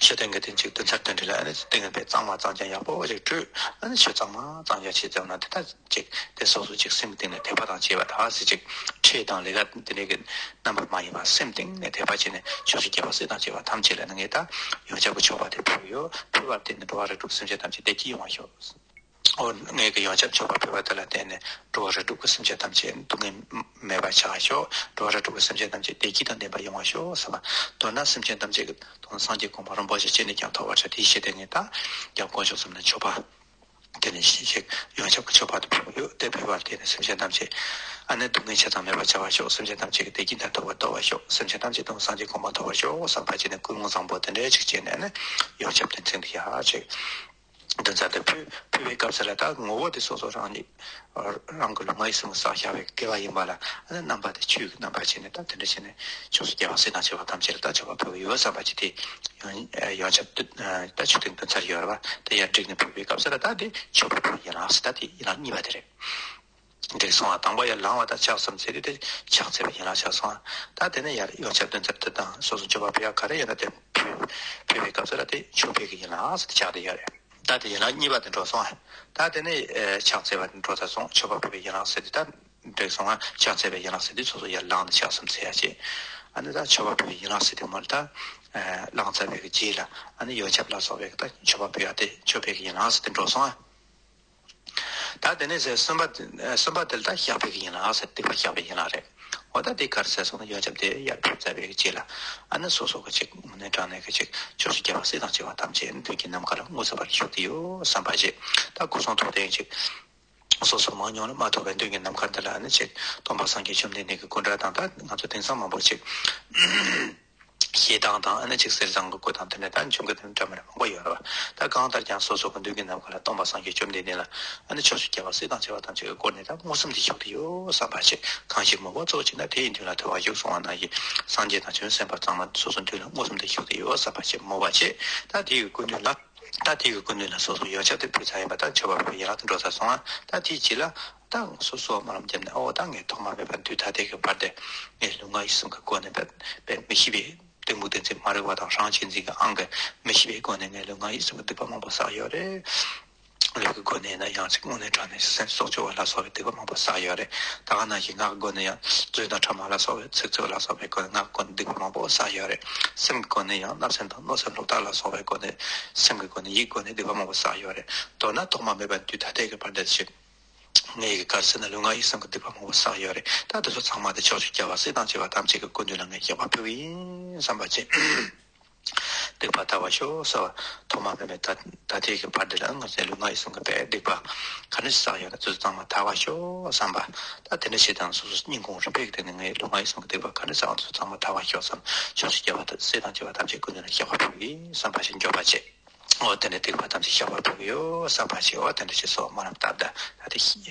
མཆོད་རྟེན་གྱི་མདུན་གཅིག་མདུན་ཚར་མདུན་གྲས་ལ་ཨ་ནི་སྟེང་ནས་དཔེ་གཙང་མ་གཙང་རྐྱང་ཡག་པོ་ཞིག་བཀྲུས། ཨ་ནི་ཆུ་གཙང་མ་གཙང་རྐྱང་བྱས་ཙམ་ན་དེ་ད་ཅིག་དེ་སོ་སོ་ཅིག་སེམས་གཏིང་ནས་དད་པ་དང་བཅས་པ་ད་ཟེར་ཅིག་ཁྲེལ་དང་ལས་ཀ་དེ་འདྲའི་གི་རྣམ་པ་མ་ཡིན་པ་སེམས་གཏིང་ནས་དད་པ་བྱས་ནས་ཕྱོགས་བཅུའི་རྒྱལ་བ་སྲས་དང་བཅས་པ་ཐམས་ཅད་ལ་ནི་ངས་ད་ཡོན་ཆབ་ཀྱི་མཆོད་པ་དེ་ཕུལ་ཡོད། ཕུལ་བར་བརྟེན་ནས་འགྲོ་བ་རིགས་དྲུག་སེམས་ཅན་ཐམས་ཅད་བདེ་སྐྱིད་ཡོང་བ་ཤོག། ཨོ། ངས་ཀྱི་ཡོན་ཆབ་མཆོད་པ་ཕུལ་བ་དེ་ལ་བརྟེན་ནས་འགྲོ་བ་རིགས་དྲུག་གི་སེམས་ཅན་ཐམས་ཅད་སྡུག་བསྔལ་མེད་པར་ཆགས་ཤོག། འགྲོ་བ་རིགས་དྲུག་གི་སེམས་ཅན་ཐམས་ཅད་བདེ་སྐྱིད་དང་ལྡན་པ་ཡོང་བ་ཤོག་ཟེར་བ། མདོར་ན་སེམས་ཅན་ཐམས་ཅད་ཀྱི་དོན་སངས་རྒྱས་གོ་འཕང་རིན་པོ་ཆེ་ཅི་ནས་ཀྱང་ཐོབ་པར་བྱ། དེའི་ཕྱིར་དེ་ངས་ད་ཡང་དཀོན་མཆོག་གསུམ་ལ་མཆོད་པ་དེ་ནས་ཞིག་ཡོན་ཆབ་ཀྱི་མཆོད་པ་དེ་ཕུལ་ཡོད། དེ་ཕུལ་བར་བརྟེན་ནས་སེམས་ཅན་ཐམས་ཅད་ཨ་ནི་སྡུག་བསྔལ་ཆ་ཚང་མེད་པར་བྱ་བ་ཤོག། སེམས་ཅན་ཐམས་ཅད་ཀྱི་བདེ་སྐྱིད་དང་ཐོབ་པར་ཐོབ་པ་ཤོག། སེམས་ཅན་ཐམས་ཅད་དོན་སངས་རྒྱས་གོ་འཕང་ཐོབ་པར་ཤོག་བསམ་པ་བྱས་ནས་ཀུན་སློང་བཟང་པོ་དེ་འདྲའི་ཅིག་བྱས་ནས་ཨ་ནི་ཡོན་ཆབ་དེ་མཚན་དུ་ཡག་ཅིག་འདོན་ཚར་ཏེ་ཕུལ་ཕུལ་བའི་སྐབས་སུ་ལ་ད་ངོ་བོ་དེ་སོ་སོ་རང་ཉིད་རང་གི་ལུས་ངག་ཡིད་གསུམ་གྱི་བསགས་བཞག་པའི་དགེ་བ་ཡིན་པ་ལ་ཨ་ནི་རྣམ་པ་དེ་ཆོས་ཀྱི་རྣམ་པར་བྱས་ནས་ད་དེ་འདྲ་བྱས་ནས་ཕྱོགས་བཅུའི་རྒྱལ་བ་སྲས་དང་བཅས་པ་ཐམས་ཅད་ལ་ད་མཆོད་པ་ཕུལ་གྱི་ཡོད་བསམ་པ་ཅིག་དེ་ཡོན་ཡོན་ཆབ་དེ་ད་མཆོད་རྟེན་འདོན་ཚར་ཡོད་རེད་བ། དེ་ཡར་བསྒྲིགས་ནས་ཕུལ་བའི་སྐབས་སུ་ལ་ད་དེ་མཆོད་པ་ཕུལ་ཡན་ལག་ཟེར་ད་དེ་ཡན་ལག་གཉིས་པ་དེ་རེད། འགྲིག་སོང་བ། དང་པོ་ཡར་ལངས་པ་དང་ཕྱག་གསུམ་འཚལ་དུས་དེ་ཕྱག་འཚལ་བའི་ཡན་ལག་ཆགས་སོང་བ། ད་དེ་ནས་ཡར་ཡོན་ཆབ་འདོན་ཚར་དེ་དང་སོ་སོ་མཆོད་པ་ཕུལ་ཡག་ག་རེ་ཡོད་ན་དེ་ཕུལ་ཕུལ་བའི་སྐབས་སུ་ལ་དེ་མཆོད་པའི་གི་ཡན་ལག་ཟེར་དེ་ཆགས་བསྡད་ཡོད་རེད། ད་དེ་ཡན་ལག་གཉིས་པ་དེ་འགྲོ་སོང་བ། ད་དེ་ནས་ཨེ་ཕྱག་འཚལ་བ་དེ་འགྲོ་ཚར་སོང་། མཆོད་པ་ཕུལ་བའི་ཡན་ལག་ཟེར་དེ་ད་འགྲིག་སོང་བ། ཕྱག་འཚལ་བའི་ཡན་ལག་ཟེར་དུས་སོ་སོ་ཡར་ལངས་ནས་ཕྱག་གསུམ་འཚལ་ཡག་བྱས། ཨ་ནི་ད་མཆོད་པ་ཕུལ་བའི་ཡན་ལག་ཟེར་དེ་མོ་ལ་ད་ཨེ་ལངས་ཚར་བའི་གི་རྗེས་ལ་ཨ་ནི་ཡོན་ཆབ་ལ་སོགས་པའི་གི་ད་མཆོད་པ་ཕུལ་ཡག་དེ་མཆོད་པའི་གི་ཡན་ལག་ཟེར་དེ་འགྲོ་སོང་བ། ད་དེ་ནས་ཟེར་གསུམ་པ་གསུམ་པ་དེ་ལ་ད་བཤགས་པའི་གི་ཡན་ལག་ཟེར། སྡིག་པ་བཤགས་པའི་ཡན་ལག་རེད། འོ་ད་དེ་ག་རེ་ཟེར་སོང་ན་ཡོན་ཆབ་དེ་ཡར་ཕུལ་ཚར་བའི་གི་རྗེས་ལ་ཨ་ནི་སོ་སོ་གི་ཅིག་དངོས་གནས་དྲང་གནས་གི་ཅིག་ཕྱོགས་བཅུའི་རྒྱལ་བ་སྲས་དང་བཅས་པ་ཐམས་ཅད་མདུན་གྱི་ནམ་མཁའ་ལ་མངོན་སུམ་པར་བཞུགས་ཏེ་ཡོད་བསམ་པ་བྱེད། ད་སྐུ་གསུང་ཐུགས་རྟེན་ཅིག་སོ་སོ་མང་ཉུང་ལ་མ་ལྟོས་པའི་མདུན་གྱི་ནམ་མཁའ་འདི་ལ་ཨ་ནི་ཅིག་སྟོན་པ་སངས་རྒྱས་བཅོམ་ལྡན་འདས་ཀྱི་སྐུ་འདྲ་དང་ད་ང་ཚོ་དེང་སང་མང་པོ་ཅིག་ཞེ་སྡང་དང་ཨ་ནི་ཅིག་གསེར་ཟངས་ཀྱི་སྐུ་དང་དེ་འདྲ་ད་འབྱུང་གི་དེ་འདྲ་མི་འདྲ་མང་པོ་ཡོད་རེད་བ། ད་གང་ལྟར་ཀྱང་སོ་སོ་གི་མདུན་གྱི་ནམ་མཁའ་ལ་སྟོན་པ་སངས་རྒྱས་བཅོམ་ལྡན་འདས་ལ་ཨ་ནི་ཕྱོགས་བཅུའི་རྒྱལ་བ་སྲས་དང་བཅས་པ་ཐམས་ཅད་ཀྱིས་བསྐོར་ནས་ད་མངོན་སུམ་དུ་བཞུགས་ཏེ་ཡོད་བསམ་པ་བྱེད། གང་ཞིག་མོས་པ་གཙོ་བྱས་ན་དེ་ཡི་མདུན་ལ་ཐལ་བར་བཞུགས་གསུངས་པ་ནང་བཞིན་སངས་རྒྱས་དང་བྱོན་སེམས་དཔའ་ཚང་མ་སོ་སོ་མདུན་ལ་མངོན་སུམ་དུ་བཞུགས་ཏེ་ཡོད་བསམ་པ་བྱེད། མོས་པ་བྱེད། ད་དེ་ཡི་སྐུ་མདུན་ལ། ད་དེ་གི་སྐུ་མདུན་ལ་སོ་སོ་ཡོན་ཆབ་དེ་ཕུལ་ཚར་ཡིན་པ། ད་མཆོད་པ་ཕུལ་ཡན་ལག་དེ་འགྲོ་ཚར་སོང་ང་། ད་དེའི་རྗེས་ལ་ད་སོ་སོ་སྨོན་ལམ་བརྒྱབ་ནས། ཨོ་ད་ངས་ཐོག་མ་མེད་པ་དུས་ད་ལྟའི་གི་བར་དེ་ངས་ལུས་ངག་ཡིད་གསུམ་གི་སྒོ་ནས་དཔེ་དཔེ་མི་ཤེས་པའི་གཏི་མུག་བདེན་འཛིན་མ་རིག་པ་དང་རང་གཅེས་འཛིན་གྱི་ཨང་གི་མི་ཤེས་པའི་སྒོ་ནས་ངས་ལུས་ངག་ཡིད་གསུམ་གྱི་སྡིག་པ་མང་པོ་བསགས་ཡོད་རེད། ལུས་ཀྱི་སྒོ་ནས་ཡིན་ན་ཡང་ཅིག་དངོས་གནས་དྲང་གནས་སེམས་སྲོག་གཅོད་པ་ལ་སོགས་པའི་སྡིག་པ་མང་པོ་བསགས་ཡོད་རེད། ད་ག་ནང་བཞིན་ངག་གི་སྒོ་ནས་ཡང་རྫུན་དང་ཕྲ་མ་ལ་སོགས་པའི་ཚིག་རྩུབ་ལ་སོགས་པའི་སྒོ་ནས་ངག་གི་སྒོ་ནས་སྡིག་པ་མང་པོ་བསགས་ཡོད་རེད། སེམས་ཀྱི་སྒོ་ནས་ཡང་བརྣབ་སེམས་དང་གནོད་སེམས་ལོག་ལྟ་ལ་སོགས་པའི་སྒོ་ནས། སེམས་ཀྱི་སྒོ་ནས་ཡིད་ཀྱི་སྒོ་ནས་སྡིག་པ་མང་པོ་བསགས་ཡོད་རེད། མདོར་ན་ཐོག་མ་མེད་པ་དུས་ད་ལྟའི་གི་བར་དུ་ཞིག་ངས་ཀྱི་ག་རེ་ཟེར་ན་ལུས་ངག་ཡིད་གསུམ་གྱི་སྡིག་པ་མང་པོ་བསགས་ཡོད་རེད། ད་དེ་ཚོ་ཚང་མ་དེ་ཕྱོགས་བཅུའི་རྒྱལ་བ་སྲས་དང་བཅས་པ་ཐམས་ཅད་ཀྱི་སྐུ་མདུན་ལ་ངས་བཤགས་པ་ཕུལ་གྱི་ཡིན་བསམ་པ་བྱས། སྡིག་པ་དག་པར་ཤོག་ཟེར་བ། ཐོག་མ་མེད་པའི་ད་ད་ལྟའི་གི་བར་འདི་ལ་ང་ཚོའི་ལུས་ངག་ཡིད་གསུམ་གྱི་དཔེ་སྡིག་པ་ག་འདྲ་ཞིག་བསགས་ཡོད་ན་དེ་ཚོ་ཚང་མ་དག་པར་ཤོག་བསམ་པ། ད་དེ་འདྲ་བྱེད་དང་སོ་སོ་སྙིང་ཁོང་རུས་པའི་གཏིང་ནས་ངའི་ལུས་ངག་ཡིད་གསུམ་གྱི་སྡིག་པ་ག་འདྲ་ཞིག་བསགས་ཡོད་ན་དེ་ཚོ་ཚང་མ་དག་པར་ཤོག་བསམ། ཕྱོགས་བཅུའི་རྒྱལ་བ་སྲས་དང་བཅས་པ་ཐམས་ཅད་སྐུ་མདུན་ལ་བཤགས་པ་ཕུལ་གྱི་ཡིན་བསམ་པ་ཞིག་འགྱོད་པ་བྱེད། འོ་དེ་འདྲ་སྡིག་པ་ཐམས་ཅད་བཤགས་པ་ཕུལ་གྱི་ཡོད་བསམ་པ་ཞིག་འོ་དེ་འདྲ་ཞིག་སོགས་སྨོན་ལམ་བཏབ་ད། ད་དེ་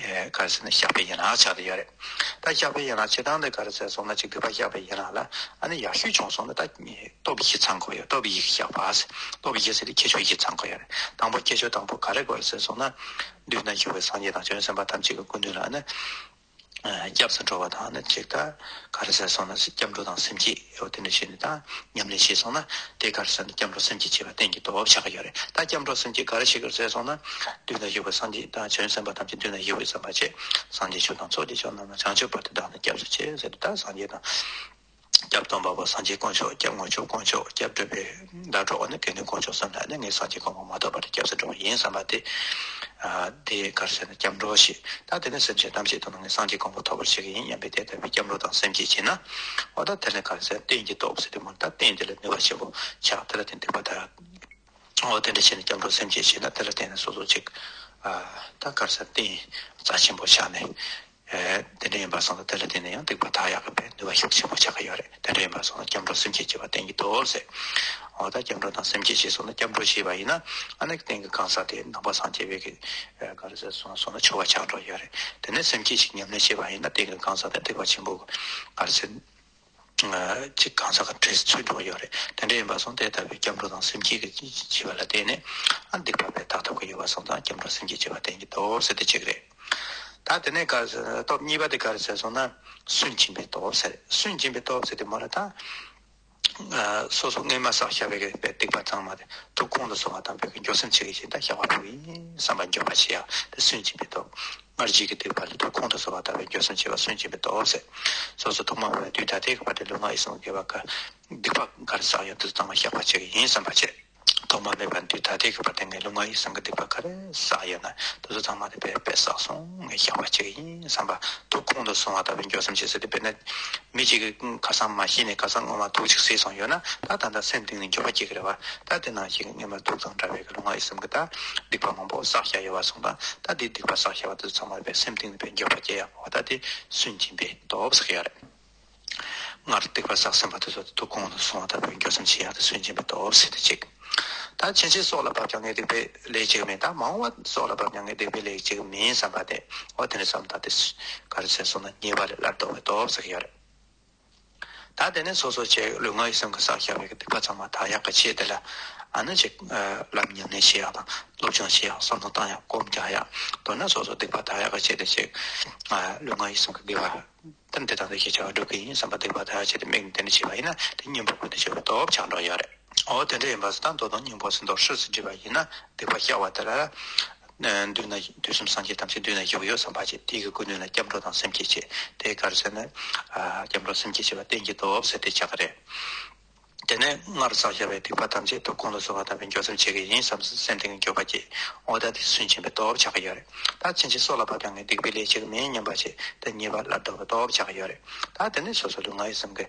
ག་རེ་ཟེར་ན་བཤགས་པའི་ཡན་ལག་ཆགས་བསྡད་ཡོད་རེད། ད་བཤགས་པའི་ཡན་ལག་བྱེད་སྟངས་དེ་ག་རེ་ཟེར་སོང་ན་ཅིག་སྡིག་པ་བཤགས་པའི་ཡན་ལག་ལ་ཨ་ནི་ཡར་ཞུས་བྱུང་སོང་ན་ད་སྟོབས་བཞི་ཚང་དགོས་ཡོད། སྟོབས་བཞི་བཤགས་པ་ཟེར། སྟོབས་བཞི་ཟེར་དེ་ཁྱད་ཆོས་བཞི་ཚང་དགོས་ཡོད་རེད། དང་པོ་ཁྱད་ཆོས་དང་པོ་ག་རེ་དགོས་རེད་ཟེར་སོང་ན། མདུན་ན་བཞུགས་པའི་སངས་རྒྱས་དང་བྱང་ཆུབ་སེམས་དཔའ་ཐམས་ཅད་ཀྱི་སྐུ་མདུན་ལ་ཨ་ནི། སྐྱབས་སུ་འགྲོ་བ་དང་ནི་ཅིག་ད་ག་རེ་ཟེར་སོང་ན་སྐྱབས་འགྲོ་དང་སེམས་བསྐྱེད་འོ་དེ་འདྲ་བྱས་ནས་ད་ཉམས་ལེན་བྱས་སོང་ན་དེ་ག་རེ་ཟེར་ན་སྐྱབས་འགྲོ་སེམས་བསྐྱེད་བྱས་པ་རྟེན་གྱི་སྟོབས་ཆགས་ཀྱི་ཡོད་རེད། ད་སྐྱབས་འགྲོ་སེམས་བསྐྱེད་ག་རེ་བྱེད་དགོས་ཟེར་སོང་ན། མདུན་ན་བཞུགས་པའི་སངས་རྒྱས་དང་བྱང་ཆུབ་སེམས་དཔའ་ཐམས་ཅད་མདུན་ན་བཞུགས་པའི་བསམ་པ་བྱེད། སངས་རྒྱས་ཆོས་དང་ཚོགས་ཀྱི་མཆོག་རྣམས་དང་། བྱང་ཆུབ་བར་དུ་བདག་ནི་སྐྱབས་སུ་མཆི་ཟེར་ཏེ་ད་སངས་རྒྱས་དང་། སྐྱབས་སྟོན་པ་པོ་སངས་རྒྱས་དཀོན་མཆོག་སྐྱབས་དངོས་གྲུབ་དཀོན་མཆོག་སྐྱབས་སྒྲུབ་པའི་ཟླ་གྲོགས་ནི་དགེ་འདུན་དཀོན་མཆོག་གསུམ་ལ་ནི་ངས་སངས་རྒྱས་གོ་འཕང་མ་ཐོབ་བར་དུ་སྐྱབས་སུ་འགྲོ་བ་ཡིན་བསམ་པ་དེ། ཨ་དེ་ག་རེ་ཟེར་ན་སྐྱབས་འགྲོ་ཞེས། ད་དེ་ནི་སེམས་ཅན་ཐམས་ཅད་དོན་ལ་ངས་སངས་རྒྱས་གོ་འཕང་ཐོབ་པར་བྱེད་ཀྱི་ཡིན་སྙམ་པའི་དེ་ལྟ་བུའི་སྐྱབས་འགྲོ་དང་སེམས་བསྐྱེད་བྱས་ན། འོ་ད་དེ་ལ་ག་རེ་ཟེར་རྟེན་གྱི་སྟོབས་ཟེར་དེ་མོ་ད་རྟེན་དེ་ལ་ནུས་པ་ཆེན་པོ་ཆགས་དེ་ལ་བརྟེན་ནས་སྡིག་པ་དག་འོ་དེ་འདྲ་བྱས་ནས་སྐྱབས་འགྲོ་སེམས་བསྐྱེད་བྱས་ན་དེ་ལ་བརྟེན་ནས་སོ་སོ་ཅིག་ཨ་ད་ག་རེ་ཟེར་རྟེན་རྩ་ཆེན་པོ་ཆགས་ནས། ཨེ་དེ་འདྲ་ཡིན་པ་སོང་ཙང་དེ་ལ་བརྟེན་ནས་ཡང་སྡིག་པ་དག་ཡག་གི་དཔེ་ནུས་པ་ཤུགས་ཆེན་པོ་ཆགས་ཀྱི་ཡོད་རེད། དེ་འདྲ་ཡིན་པ་སོང་ཙང་སྐྱབས་འགྲོ་སེམས་བསྐྱེད་བྱེད་པ་རྟེན་གྱི་སྟོབས་ཟེར། འོ་ད་སྐྱབས་འགྲོ་དང་སེམས་བསྐྱེད་བྱས་སོང་ན་སྐྱབས་འགྲོ་བྱས་པ་ཡིན་ན་ཨ་ནི་རྟེན་གྱི་གང་ཟག་དེ་ནང་པ་སངས་རྒྱས་པའི་གི་ཨེ་ག་རེ་ཟེར་སོང་སོང་ན་མཆོད་པ་ཆགས་འགྲོ་ཡོད་རེད། དེ་ནས་སེམས་བསྐྱེད་ཅིག་ཉམས་ལེན་བྱས་པ་ཡིན་ན་རྟེན་གྱི་གང་ཟག་དེ་སྡིག་པ་ཆེན་པོ་གི་ག་རེ་ཟེར། ཅིག་གང་ཟག་གི་གྲས་སུ་ཚུད་འགྲོ་གི་ཡོད་རེད། དེ་འདྲ་ཡིན་པ་སོང་དེ་ལྟ་བུའི་སྐྱབས་འགྲོ་དང་སེམས་བསྐྱེད་ཀྱི་བྱེད་པ་ལ་བརྟེན་ནས་ཨ་སྡིག་པ་དཔེ་དག་ཐུབ་ཀྱི་ཡོད་པ་སོང་ཙང་སྐྱབས་འགྲོ་སེམས་བསྐྱེད་བྱེད་པ་རྟེན་གྱི་སྟོབས་ཟེར་དེ་གཅིག་རེད། ད་དེ་ནས་ག་རེ་ཟེར་སྟོབས་གཉིས་པ་དེ་ག་རེ་ཟེར་སོང་ན་སུན་འབྱིན་པའི་སྟོབས་ཟེར། སུན་འབྱིན་པའི་སྟོབས་ཟེར་དེ་མོ་ལ་ད། ཨ་སོ་སོ་སྔོན་མ་བསགས་བཞག་པའི་གི་སྡིག་པ་ཚང་མ་དེ་ཐུགས་ཁོང་དུ་སོང་བ་དང་བོད་ཀྱི་འགྱོད་སེམས་ཆེ་གི་ཞིག་ད་བཤགས་པ་ཕུལ་ཡིན་བསམ་པ་འགྱོད་པ་བྱེད་ཡག་དེ་སུན་འབྱིན་པའི་སྟོབས། སྔར་བྱས་ཀྱི་སྡིག་པ་ལ་ཐུགས་ཁོང་དུ་སོང་བ་དང་བོད་འགྱོད་སེམས་ཆེ་བ་སུན་འབྱིན་པའི་སྟོབས་ཟེར། སོ་སོ་ཐོག་མ་མེད་པའི་དུས་ད་ལྟའི་གི་བར་དུ་ལུས་ངག་ཡིད་གསུམ་དགེ་བ་ག་སྡིག་པ་ག་རེ་བསགས་ཡོད་དེ་ཚང་མ་བཤགས་པ་བྱེད་གི་ཡིན་བསམ་པ་བྱེད། ཐོག་མ་མེད་པ་འདི་ད་ལྟའི་གི་བར་དུ་ངས་ལུས་ངག་ཡིད་གསུམ་གྱི་སྡིག་པ་ག་རེ་བསགས་ཡོད་ན་དེ་ཚོ་ཚང་མ་དེ་དཔེ་དཔེ་བསགས་སོང་། ངས་བཤགས་པ་བྱེད་ཀྱི་ཡིན་བསམ་པ་ཐུགས་ཁོང་དུ་སོང་བ་ལྟ་བུའི་འགྱོད་སེམས་བྱེད་ཟེར་ཏེ། དཔེར་ན་མི་གཅིག་གིས་ཁ་སང་མ་ཤི་ནས་ཁ་སང་སྔོན་མ་དུག་ཅིག་བཟས་སོང་ཡོད་ན་ད་ད་ལྟ་སེམས་གཏིང་ནས་འགྱོད་པ་སྐྱེ་གི་རེད་བ། ད་དེ་ནང་བཞིན་སྔོན་མ་དུག་དང་འདྲ་བའི་གི་ལུས་ངག་ཡིད་གསུམ་གྱི་ད་སྡིག་པ་མང་པོ་བསགས་བཞག་ཡོད་པ་སོང་ཙང་ད་དེ་སྡིག་པ་བསགས་བཞག་པ་དེ་ཚོ་ཚང་མ་དཔེ་སེམས་གཏིང་ནས་དཔེ་འགྱོད་པ་སྐྱེ་ཡག་པོ་ད་དེ་སུན་འབྱིན་པའི་སྟོབས་ཟེར་གི་ཡོད་རེད། སྔར་སྡིག་པ་བསགས་ཟིན་པ་དེ་ཚོ་ཐུགས་ཁོང་དུ་སོང་བ་ལྟ་བུའི་འགྱོད་སེམས་ཆེ་ཡག་དེ་སུན་འབྱིན་པའི་སྟོབས་ཟེར་དེ་གཅིག་ད་ཕྱིན་ཆད་སྲོག་ལ་བབ་ཀྱང་ངས་སྡིག་པའི་ལས་བྱེད་ཀྱི་མིན། ད་མ་འོངས་པ་སྲོག་ལ་བབ་ཀྱང་ངས་སྡིག་པའི་ལས་བྱེད་ཀྱི་མིན་བསམ་པ་དེ་འོ་དེ་ནས་བསམ་ད་དེ་ག་རེ་ཟེར་སོང་ན་ཉེས་པ་ལས་སླར་ལྡོག་པའི་སྟོབས་ཟེར་གྱི་ཡོད་རེད། ད་དེ་ནས་སོ་སོ་བྱས་ལུས་ངག་ཡིད་གསུམ་གྱི་བསགས་བཞག་པའི་སྡིག་པ་ཚང་མ་དག་ཡག་གི་ཆེད་དེ་ལ་ཨ་ནི་ཅིག་ལམ་ཉམས་ལེན་བྱེད་ཡག་དང་སློབ་སྦྱོང་བྱེད་ཡག་བསམ་བློ་བཏང་ཡག་སྒོམ་རྒྱག་ཡག་མདོར་ན་སོ་སོ་སྡིག་པ་དག་ཡག་གི་ཆེད་དེ་ཅིག་ལུས་ངག་ཡིད་གསུམ་གྱི་དགེ་བ། ད་འདི་དང་འདི་ཞེས་བྱ་བ་སྒྲུབ་ཀྱི་ཡིན་བསམ་པ་སྡིག་པ་དག་ཡག་ཆེད་དུ་དམིགས་ནས་དེ་འདྲ་བྱས་པ་ཡིན་ན་དེ་གཉེན་པོ་ཀུན་ཏུ་སྤྱོད་པའི་སྟོབས་ཆགས་འགྲོ་ཡོད་རེད། འོ་དེ་འདྲ་ཡིན་པ་སོ་ད་མདོ་དང་སྙིང་པོ་ཟིན་ཐོ་ཧྲིལ་ཙམ་བྲིས་པ་ཡིན་ན་སྡིག་པ་བཤགས་པ་དེ་ལ་མདུན་ན་དུས་གསུམ་སངས་རྒྱས་ཐམས་ཅད་མདུན་ན་བཞུགས་ཡོད་བསམ་པ་བྱེད། དེ་གི་སྐུ་མདུན་ལ་སྐྱབས་འགྲོ་དང་སེམས་བསྐྱེད་བྱེད། དེ་ག་རེ་ཟེར་ན་སྐྱབས་འགྲོ་སེམས་བསྐྱེད་བྱེད་པ་རྟེན་གྱི་སྟོབས་ཟེར་དེ་ཆགས་ཀྱི་རེད། དེ་ནས་སྔར་བསགས་བཞག་པའི་སྡིག་པ་ཐམས་ཅད་ཐུགས་ཁོང་དུ་སོང་བ་ལྟ་བུའི་འགྱོད་སེམས་བྱེད་ཀྱི་ཡིན་བསམ་སེམས་གཏིང་གི་འགྱོད་པ་སྐྱེ། འོ་ད་དེ་སུན་འབྱིན་པའི་སྟོབས་ཆགས་ཀྱི་ཡོད་རེད། ད་ཕྱིན་ཆད་སྲོག་ལ་བབ་ཀྱང་ངས་སྡིག་པའི་ལས་བྱེད་ཀྱི་མིན་སྙམ་པ་བྱེད་དེ་ཉེས་པ་སླར་ལྡོག་པའི་སྟོབས་ཆགས་ཀྱི་ཡོད་རེད། ད་དེ་ནས་སོ་སོ་ལུས་ངག་ཡིད་གསུམ་གྱི་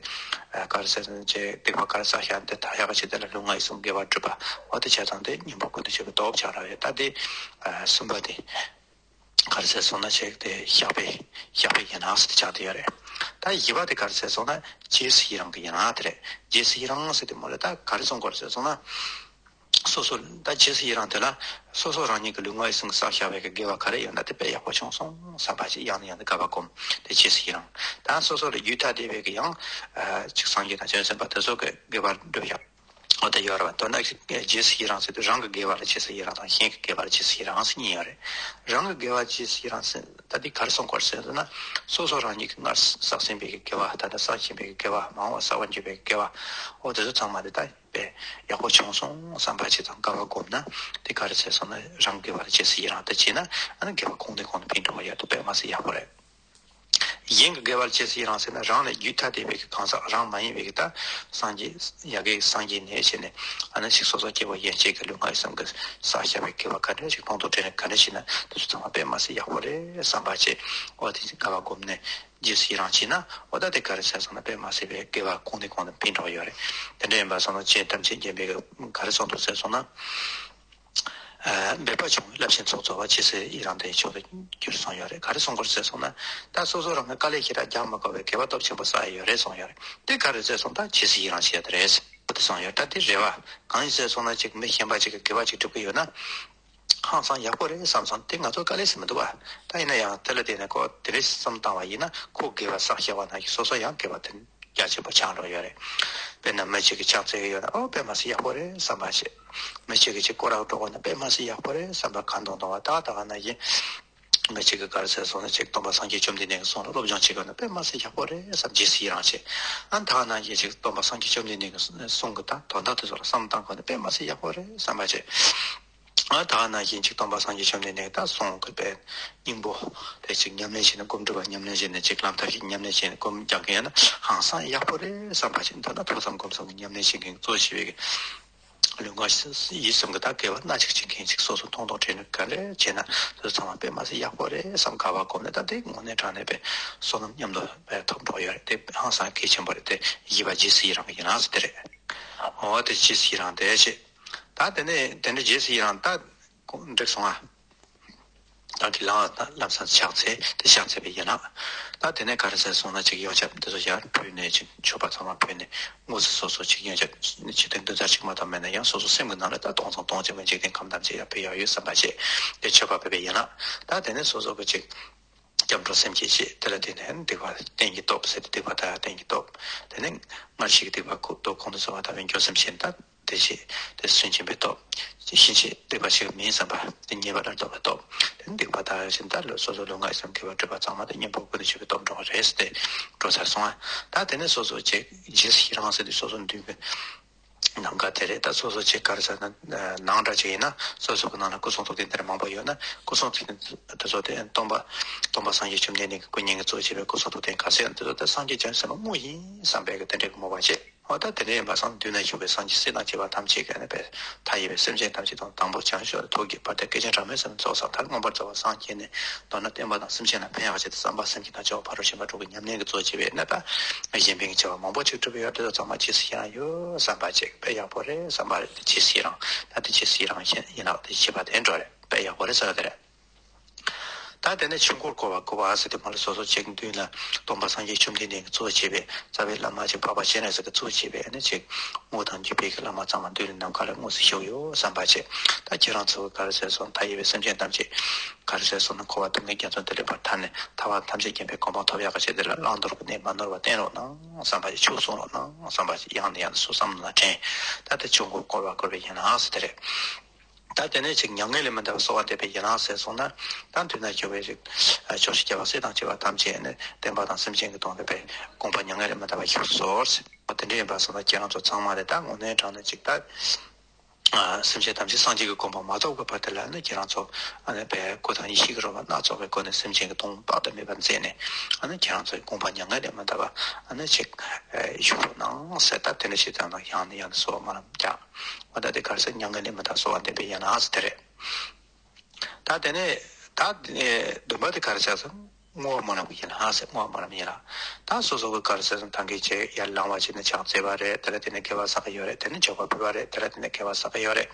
ག་རེ་ཟེར་ན་ཅེས་སྡིག་པ་ག་རེ་བསགས་ཤག་དེ་དག་ཡག་གི་ཆེད་དེ་ལ་ལུས་ངག་ཡིད་གསུམ་དགེ་བ་སྒྲུབ་པ་འོ་དེ་བྱས་ཙང་དེ་གཉེན་པོ་ཀུན་ཏུ་སྤྱོད་པའི་སྟོབས་ཆགས་ར་རེད། ད་དེ་གསུམ་པ་དེ། ག་རེ་ཟེར་སོང་ན་ཅིག་དེ་བཤགས་པའི་བཤགས་པའི་ཡན་ལག་ཟེར་དེ་ཆགས་བསྡད་ཡོད་རེད། ད་བཞི་པ་དེ་ག་རེ་ཟེར་སོང་ན་རྗེས་སུ་ཡི་རང་གི་ཡན་ལག་དེ་རེད། རྗེས་སུ་ཡི་རང་ཟེར་དེ་མོ་ལ་ད་ག་རེ་གསུང་དགོས་རེད་ཟེར་སོང་ན། སོ་སོ་ད་རྗེས་སུ་ཡི་རང་དེ་ལ་སོ་སོ་རང་ཉིད་ཀྱི་ལུས་ངག་ཡིད་གསུམ་གྱི་བསགས་བཞག་པའི་གི་དགེ་བ་ག་རེ་ཡོད་ན་དེ་དཔེ་ཡག་པོ་བྱུང་སོང་བསམ་པ་ཅིག་ཡང་ནས་ཡང་དུ་དགའ་བ་སྒོམ། དེ་རྗེས་སུ་ཡི་རང་། ད་སོ་སོ་ལ་ཡུལ་ཐ་དད་པའི་གི་ཡང་ཅིག་སངས་རྒྱས་དང་བྱང་སེམས་དཔའ་དེ་ཚོ་གི་དགེ་བ་སྒྲུབ་ཡག་འོ་ད་ཡོད་རེད་བ། མདོར་ན་རྗེས་སུ་ཡི་རང་ཟེར་དུས་རང་གི་དགེ་བ་ལ་རྗེས་སུ་ཡི་རང་དང་གཞན་གྱི་དགེ་བ་ལ་རྗེས་སུ་ཡི་རང་ཟེར་གཉིས་ཡོད་རེད། རང་གི་དགེ་བ་རྗེས་སུ་ཡི་རང་ཟེར་ད་འདི་ག་རེ་གསུང་དགོས་རེད་ཟེར་ན། སོ་སོ་རང་ཉིད་ཀྱིས་སྔར་བསགས་ཟིན་པའི་དགེ་བ། ད་ལྟ་བསགས་བཞིན་པའི་དགེ་བ། མ་འོངས་པར་བསགས་པར་འགྱུར་བའི་དགེ་བ། འོ་དེ་ཚོ་ཚང་མ་དེ་ད་དཔེ་ཡག་པོ་བྱུང་སོང་བསམ་པ་ཅིག་དང་དགའ་བ་སྒོམ་ན། དེ་ག་རེ་ཟེར་སོང་ན་རང་གི་དགེ་བ་ལ་རྗེས་སུ་ཡི་རང་དེ་བྱས་ན། ཨ་ནི་དགེ་བ་གོང་ནས་གོང་དུ་འཕེལ་འགྲོ་བ་ཡོད་དེ་དཔེ་མ་སྲིད་ཡག་པོ་རེད། གཞན་གྱི་དགེ་བ་ལ་རྗེས་སུ་ཡི་རང་ཟེར་ན། རང་ལས་རྒྱུད་ཐ་དད་པའི་གི་གང་ཟག་རང་མ་ཡིན་པའི་གི་ད་སངས་རྒྱས་ཡ་གི་སངས་རྒྱས་ནས་བྱས་ནས། ཨ་ནི་ཞིག་སོ་སོ་སྐྱེ་བོ་ཡན་ཆད་ཀྱི་ལུས་ངག་ཡིད་གསུམ་གྱི་བསགས་བཞག་པའི་དགེ་བ་ག་འདྲ་ཞིག་མཐོང་ཐོས་དྲན་རེག་ག་འདྲ་ཞིག་ན། དེ་ཚོ་ཚང་མ་དཔེ་མ་སྲིད་ཡག་པོ་རེད་བསམ་པ་བྱས། འོ་དེ་དགའ་བ་བསྒོམས་ནས་རྗེས་སུ་ཡི་རང་བྱས་ན། འོ་ད་དེ་ག་རེ་ཟེར་སོང་ན་དཔེ་མ་སྲིད་པའི་དགེ་བ་གོང་ནས་གོང་དུ་འཕེལ་འགྲོ་གི་ཡོད་རེད། དེ་འདྲ་ཡིན་པ་སོང་ན་རྗེ་ཐམས་ཅད་མཁྱེན་པའི་ག་རེ་གསུངས་འདུག་ཟེར་སོང་ན། འབད་པ་བྱུང་བའི་རླབས་ཆེན་ཚོགས་རྫོགས་པ་རྗེས་སུ་ཡི་རང་དེ་མཆོག་ཏུ་གྱུར་གསུངས་ཡོད་རེད། ག་རེ་གསུང་དགོས་ཟེར་སོང་ན། ད་སོ་སོ་རང་གི་དཀའ་ལས་ཞེ་དྲག་རྒྱག་མ་དགོས་པའི་དགེ་བ་སྟོབས་ཆེན་པོ་བསགས་ཡོད་རེད་གསུངས་ཡོད་རེད། དེ་ག་རེ་ཟེར་སོང་། ད་རྗེས་སུ་ཡི་རང་བྱས་དེ་རེད། འོ་དེ་གསུངས་ཡོད། ད་དེ་རེད་བ། གང་ཡིན་ཟེར་སོང་ན་ཅིག་མི་གཞན་པ་ཅིག་གིས་དགེ་བ་ཅིག་སྒྲུབ་ཀྱི་ཡོད་ན། ཧང་སང་ཡག་པོ་རེད་བསམ་སོང་། དེ་ང་ཚོ་དཀའ་ལས་ཟེར་མི་འདུག་བ། ད་ཡིན་ན་ཡང་དེ་ལ་བརྟེན་ནས་ཁོ་དེ་རེད་བསམ་བཏང་བ་ཡིན་ན། ཁོ་དགེ་བ་བསགས་བཞག་པ་ནང་བཞིན་སོ་སོ་ཡང་དགེ་བ་དེ་རྒྱ་ཆེན་པོ་ཆགས་འགྲོ་ཡོད་རེད། དཔེར་ན་མི་གཅིག་གིས་ཕྱག་འཚལ་གྱི་ཡོད་ན། ཨོ་དཔེ་མ་སྲིད་ཡག་པོ་རེད་བསམ་པ་བྱེད། མི་གཅིག་གིས་ཅིག་སྐོར་ར་འགྲོ་དགོས་ན། དཔེ་མ་སྲིད་ཡག་པོ་རེད་བསམ་པ། ཁ་འདོན་གཏོང་བ་ད་ད་ག་ནང་བཞིན། མི་གཅིག་གིས་ག་རེ་ཟེར་སོང་ན་ཅིག་སྟོན་པ་སངས་རྒྱས་བཅོམ་ལྡན་འདས་ཀྱི་གསུང་ལ་སློབ་སྦྱོང་བྱེད་དགོས་ན། དཔེ་མ་སྲིད་ཡག་པོ་རེད་བསམ་རྗེས་སུ་ཡི་རང་བྱེད། ཨ་ད་ག་ནང་བཞིན་ཅིག་སྟོན་པ་སངས་རྒྱས་བཅོམ་ལྡན་འདས་ཀྱི་གསུང་གི་ད་དོན་དག་དེ་ཚོ་ལ་བསམ་བཏང་དགོས་ན། དཔེ་མ་སྲིད་ཡག་པོ་རེད་བསམ་པ་བྱེད། ཨ་ད་ག་ནང་བཞིན་ཅིག་སྟོན་པ་སངས་རྒྱས་བཅོམ་ལྡན་འདས་ཀྱི་ད་གསུང་གི་དཔེ་སྙིང་པོ་དེ་ཅིག་ཉམས་ལེན་བྱས་ནས། སྒོམ་སྒྲུབ་པ་ཉམས་ལེན་བྱས་ནས། ཅིག་ལམ་ཐབས་ཤེས་ཉམས་ལེན་བྱས་ནས་སྒོམ་རྒྱག་མཁན་ཡིན་ན་ཧང་སང་ཡག་པོ་རེད་བསམ་པ་བྱེད། ད་ལྟ་ཐུགས་བསམ་སྒོམ་གསུམ་གྱི་ཉམས་ལེན་བྱེད་མཁན་གཙོ་བྱས་པའི་ལུས་ངག་ཡིད་གསུམ་གྱི་ད་དགེ་བ་སྣ་གཅིག་བྱེད་མཁན་ཅིག་སོ་སོ་མཐོང་མཐོང་དྲན་དྲན་ག་རེ་བྱས་ན། དེ་ཚོ་ཚང་མ་དཔེ་མ་སྲིད་ཡག་པོ་རེད་བསམ་དགའ་བ་སྒོམ་ནས། ད་དེ་དངོས་གནས་དྲང་གནས་པའི་བསོད་ནམས་མཉམ་དུ་ཐོབ་འགྲོ་ཡོད་རེད། དེ་ཧང་སང་གལ་ཆེན་པོ་རེད། དེ་བཞི་པ་རྗེས་སུ་ཡི་རང་གི་ཡི་རང་ཟེར་དེ་རེད། འོ་དེ་རྗེས་སུ་ཡི་རང་དེ་བྱེད། ད་དེ་ནས་དེ་འདྲ་རྗེས་སུ་ཡི་རང་ད་འགྲིག་སོང་ཨ། ད་གི་ལམ་ལམ་སང་ཕྱག་འཚལ། དེ་ཕྱག་འཚལ་བའི་ཡན་ལག་ད་དེ་ནས་ག་རེ་ཟེར་སོང་ན། ཅིག་ཡོན་ཆབ་དེ་ཚོ་ཡར་ཕུལ་ནས། ཅིག་མཆོད་པ་ཚང་མ་ཕུལ་ནས། དངོས་སུ་སོ་སོ་ཅིག་ཡོན་ཆབ་ཅི་སྟེ་འདོན་ཆ་གཅིག་མ་གཏོགས་མེད་ན་ཡང་། སོ་སོ་སེམས་ཀྱི་ནང་ལ་ད་གཏོང་ཚང་གཏོང་ཅིག་མིན་ཅིག་དེ་ཁམས་ཐམས་ཅད་ཡར་ཕུལ་ཡག་ཡོད་བསམ་པ་བྱས། དེ་མཆོད་པ་ཕུལ་བའི་ཡན་ལག་ད་དེ་ནས་སོ་སོ་གི་ཅིག་སྐྱབས་འགྲོ་སེམས་བསྐྱེད་བྱེད། དེ་ལ་བརྟེན་ནས་སྡིག་པ་གཏན་གྱི་སྟོབས་ཟེར་ཏེ། སྡིག་པ་དག་ཡང་གཏན་གྱི་སྟོབས། དེ་ནས་སྔར་བྱས་ཀྱི་སྡིག་པ་ཁོ་དོ་གོང་དུ་སོང་བ་དག་པའི་འགྱོད་སེམས་བྱས་ནས་ད། དེ་བཞིན་དེ་སུན་འབྱིན་པའི་སྟོབས། ཕྱིན་ཆད་སྡིག་པ་བྱེད་ཀྱི་མིན་བསམ་པ། དེ་ཉེས་པ་ལས་ལྡོག་པའི་སྟོབས། དེ་ནི་སྡིག་པ་དག་ཕྱིན་ད་ལོ་སོ་སོ་ལུས་ངག་ཡིད་གསུམ་དགེ་བ་སྒྲུབ་པ་ཚང་མ་དེ་གཉེན་པོ་ཀུན་ཏུ་སྤྱོད་པའི་སྟོབས་འགྲོ་བ་རེད་ཟེར་ཏེ་འགྲོ་ཚར་སོང་ཨ། ད་དེ་ནས་སོ་སོ་ཅིག་རྗེས་སུ་ཡི་རང་ཟེར་དུས་སོ་སོ་མདུན་གྱི་ནམ་མཁའ་དེ་རེད། ད་སོ་སོ་ཅིག་ག་རེ་ཟེར་ན་ནང་འདྲ་ཅིག་ཡིན་ན། སོ་སོ་གི་ནང་ན་སྐུ་གསུང་ཐུགས་རྟེན་དེ་འདྲ་མང་པོ་ཡོད་ན། སྐུ་གསུང་ཐུགས་རྟེན་དེ་ཚོ་དེ་སྟོན་པ་སྟོན་པ་སངས་རྒྱས་བཅོམ་ལྡན་འདས་ཀྱི་སྐུ་བརྙན་གྱིས་གཙོ་བྱས་པའི་སྐུ་གསུང་ཐུགས་རྟེན་ག་ཚོད་ཡོད་ན། དེ་ཚོ་ད་སངས་རྒྱས་བྱང་ཆུབ་སེམས་དཔའ་དངོས་ཡིན་བསམ་པའི་གི་དེ་འདྲའི་གི་མོས་པ་བྱེད། འོ་ད་དེ་འདྲ་ཡིན་པ་སང་མདུན་ན་བཞུགས་པའི་སངས་རྒྱས་སྲས་དང་བཅས་པ་ཐམས་ཅད་ཀྱིས་ནི་དཔེ་མཐའ་ཡས་པའི་སེམས་ཅན་ཐམས་ཅད་དང་། དང་པོ་བྱང་ཆུབ་ཐོབ་ཀྱི་བར་དུ་བསྐལ་ཆེན་གྲངས་མེད་གསུམ་ཚོགས་བསགས་མཐར་མངོན་པར་རྫོགས་པར་སངས་རྒྱས་ནས། མདོར་ན་བསྟན་པ་དང་སེམས་ཅན་ལ་ཕན་ཡག་ཆེད་དུ་བསམ་པ་སེམས་བསྐྱེད་དང་བྱ་བ་ཕ་རོལ་ཕྱིན་པ་དྲུག་གི་ཉམས་ལེན་གྱི་གཙོ་བྱས་པའི་ནི་ད་གཞན་ཕན་གྱི་བྱ་བ་མང་པོ་ཅིག་སྒྲུབ་ཡོད། དེ་ཚོ་ཚང་མ་རྗེས་སུ་ཡི་རང་ཡོད་བསམ་པ་ཅིག་དཔེ་ཡག་པོ་རེད་བསམ་པ་རེད། དེ་རྗེས་སུ་ཡི་རང་། ད་དེ་རྗེས་སུ་ཡི་རང་ཡིན་ཡིན་ནའང་དེ་བྱེད་པ་དེ་འགྲོ་རེད། དཔེ་ཡག་པོ་རེད་ཟེར་བ་དེ་རེད། ད་དེ་ནས་ཆོས་འཁོར་བསྐོར་བ་བསྐོར་བ་ཟེར་དུས་མ་ལ་སོ་སོ་ཅིག་མདུན་ལ་སྟོན་པ་སངས་རྒྱས་བཅོམ་ལྡན་འདས་ཀྱིས་གཙོ་བྱས་པའི་རྩ་བའི་བླ་མ་ཅིག་འཕགས་པ་སྤྱན་རས་གཟིགས་ཀྱིས་གཙོ་བྱས་པའི་ཨ་ནི་ཅིག་དངོས་དང་བརྒྱུད་པའི་གི་བླ་མ་ཚང་མ་མདུན་ལ་ནམ་མཁའ་ལ་དངོས་སུ་བཞུགས་ཡོད་བསམ་པ་བྱས། ད་ཁྱེད་རང་ཚོ་ག་རེ་ཟེར་སོང་། མཐའ་ཡས་པའི་སེམས་ཅན་ཐམས་ཅད་ག་རེ་ཟེར་སོང་ན། འཁོར་བ་སྡུག་བསྔལ་རྒྱ་མཚོ་འདི་ལས་ཕར་ཐར་ནས་ཐར་པ་ཐམས་ཅད་མཁྱེན་པའི་གོ་འཕང་ཐོབ་ཡག་གི་ཆེད་དུ་ལ་བླང་དོར་གྱི་གནས་མ་ནོར་བ་བསྟེན་རོགས་གནང་བསམ་པ་བྱས། ཆོས་གསུང་རོགས་གནང་བསམ་པ་བྱས། ཡང་ནས་ཡང་དུ་སོ་བསམ་ལ་དྲན། ད་ལྟ་ཆོས་འཁོར་བསྐོར་བ་བསྐོར་བའི་ཡན་ལག་ཟེར་དེ་རེད། ད་དེ་ནས་ཅིག་མྱ་ངན་ལས་མི་འདའ་བར་གསོལ་བ་འདེབས་པའི་ཡན་ལག་ཟེར་སོང་ན། ད་མདུན་ན་བཞུགས་པའི་ཅིག་ཕྱོགས་བཞིར་རྒྱལ་བ་སྲས་དང་བཅས་པ་ཐམས་ཅད་ནི་བསྟན་པ་དང་སེམས་ཅན་གྱི་དོན་དུ་དཔེ་དགོངས་པ་མྱ་ངན་ལས་མི་འདའ་བར་བཞུགས་སོ་ཟེར། དེ་འདྲ་ཡིན་པ་སོང་ན་ཁྱེད་རང་ཚོ་ཚང་མ་ལ་ད་དངོས་གནས་དྲང་གནས་ཅིག་ད་སེམས་ཅན་ཐམས་ཅད་སངས་རྒྱས་ཀྱི་གོ་འཕང་མ་ཐོབ་ཀྱི་བར་དུ་ལ་ནི་ཁྱེད་རང་ཚོ་ཨ་ནི་དཔེ་སྐུ་དང་ཡེ་ཤེས་ཀྱི་རོལ་པ་སྣ་ཚོགས་པའི་སྒོ་ནས་སེམས་ཅན་གྱི་དོན་དཔག་ཏུ་མེད་པ་མཛད་ནས། ཨ་ནི་ཁྱེད་རང་ཚོའི་དགོངས་པ་མྱ་ངན་ལས་མི་འདའ་བ་ཨ་ནི་ཅིག་བཞུགས་རོགས་གནང་ཟེར། ད་དེ་འདྲ་ཞིག་ཙམ་ན་ཡང་ནས་ཡང་དུ་གསོལ་བ་སྨོན་ལམ་རྒྱག་འོ་ད་དེ་ག་རེ་ཟེར། མྱ་ངན་ལས་མི་འདའ་བར་གསོལ་བ་འདེབས་པའི་ཡན་ལག་ཟེར་དེ་རེད། ད་དེ་ནས་ད་བདུན་པ་དེ་ག་རེ་ཟེར་ཟེར། བསྔོ་བ་སྨོན་ལམ་གྱི་ཡན་ལག་ཟེར། བསྔོ་བ་སྨོན་ལམ་ཡན་ལག་ད་སོ་སོ་གི་ག་རེ་ཟེར་ཟེར། ད་གིན་ཅིག་ཡར་ལངས་པ་བྱས་ནས་ཕྱག་འཚལ་བ་རེད། དེ་ལ་བརྟེན་ནས་དགེ་བ་བསགས་ཀྱི་ཡོད་རེད། དེ་ནས་མཆོད་པ་ཕུལ་བ་རེད། དེ་ལ་བརྟེན་ནས་དགེ་བ་བསགས་ཀྱི་ཡོད་རེད།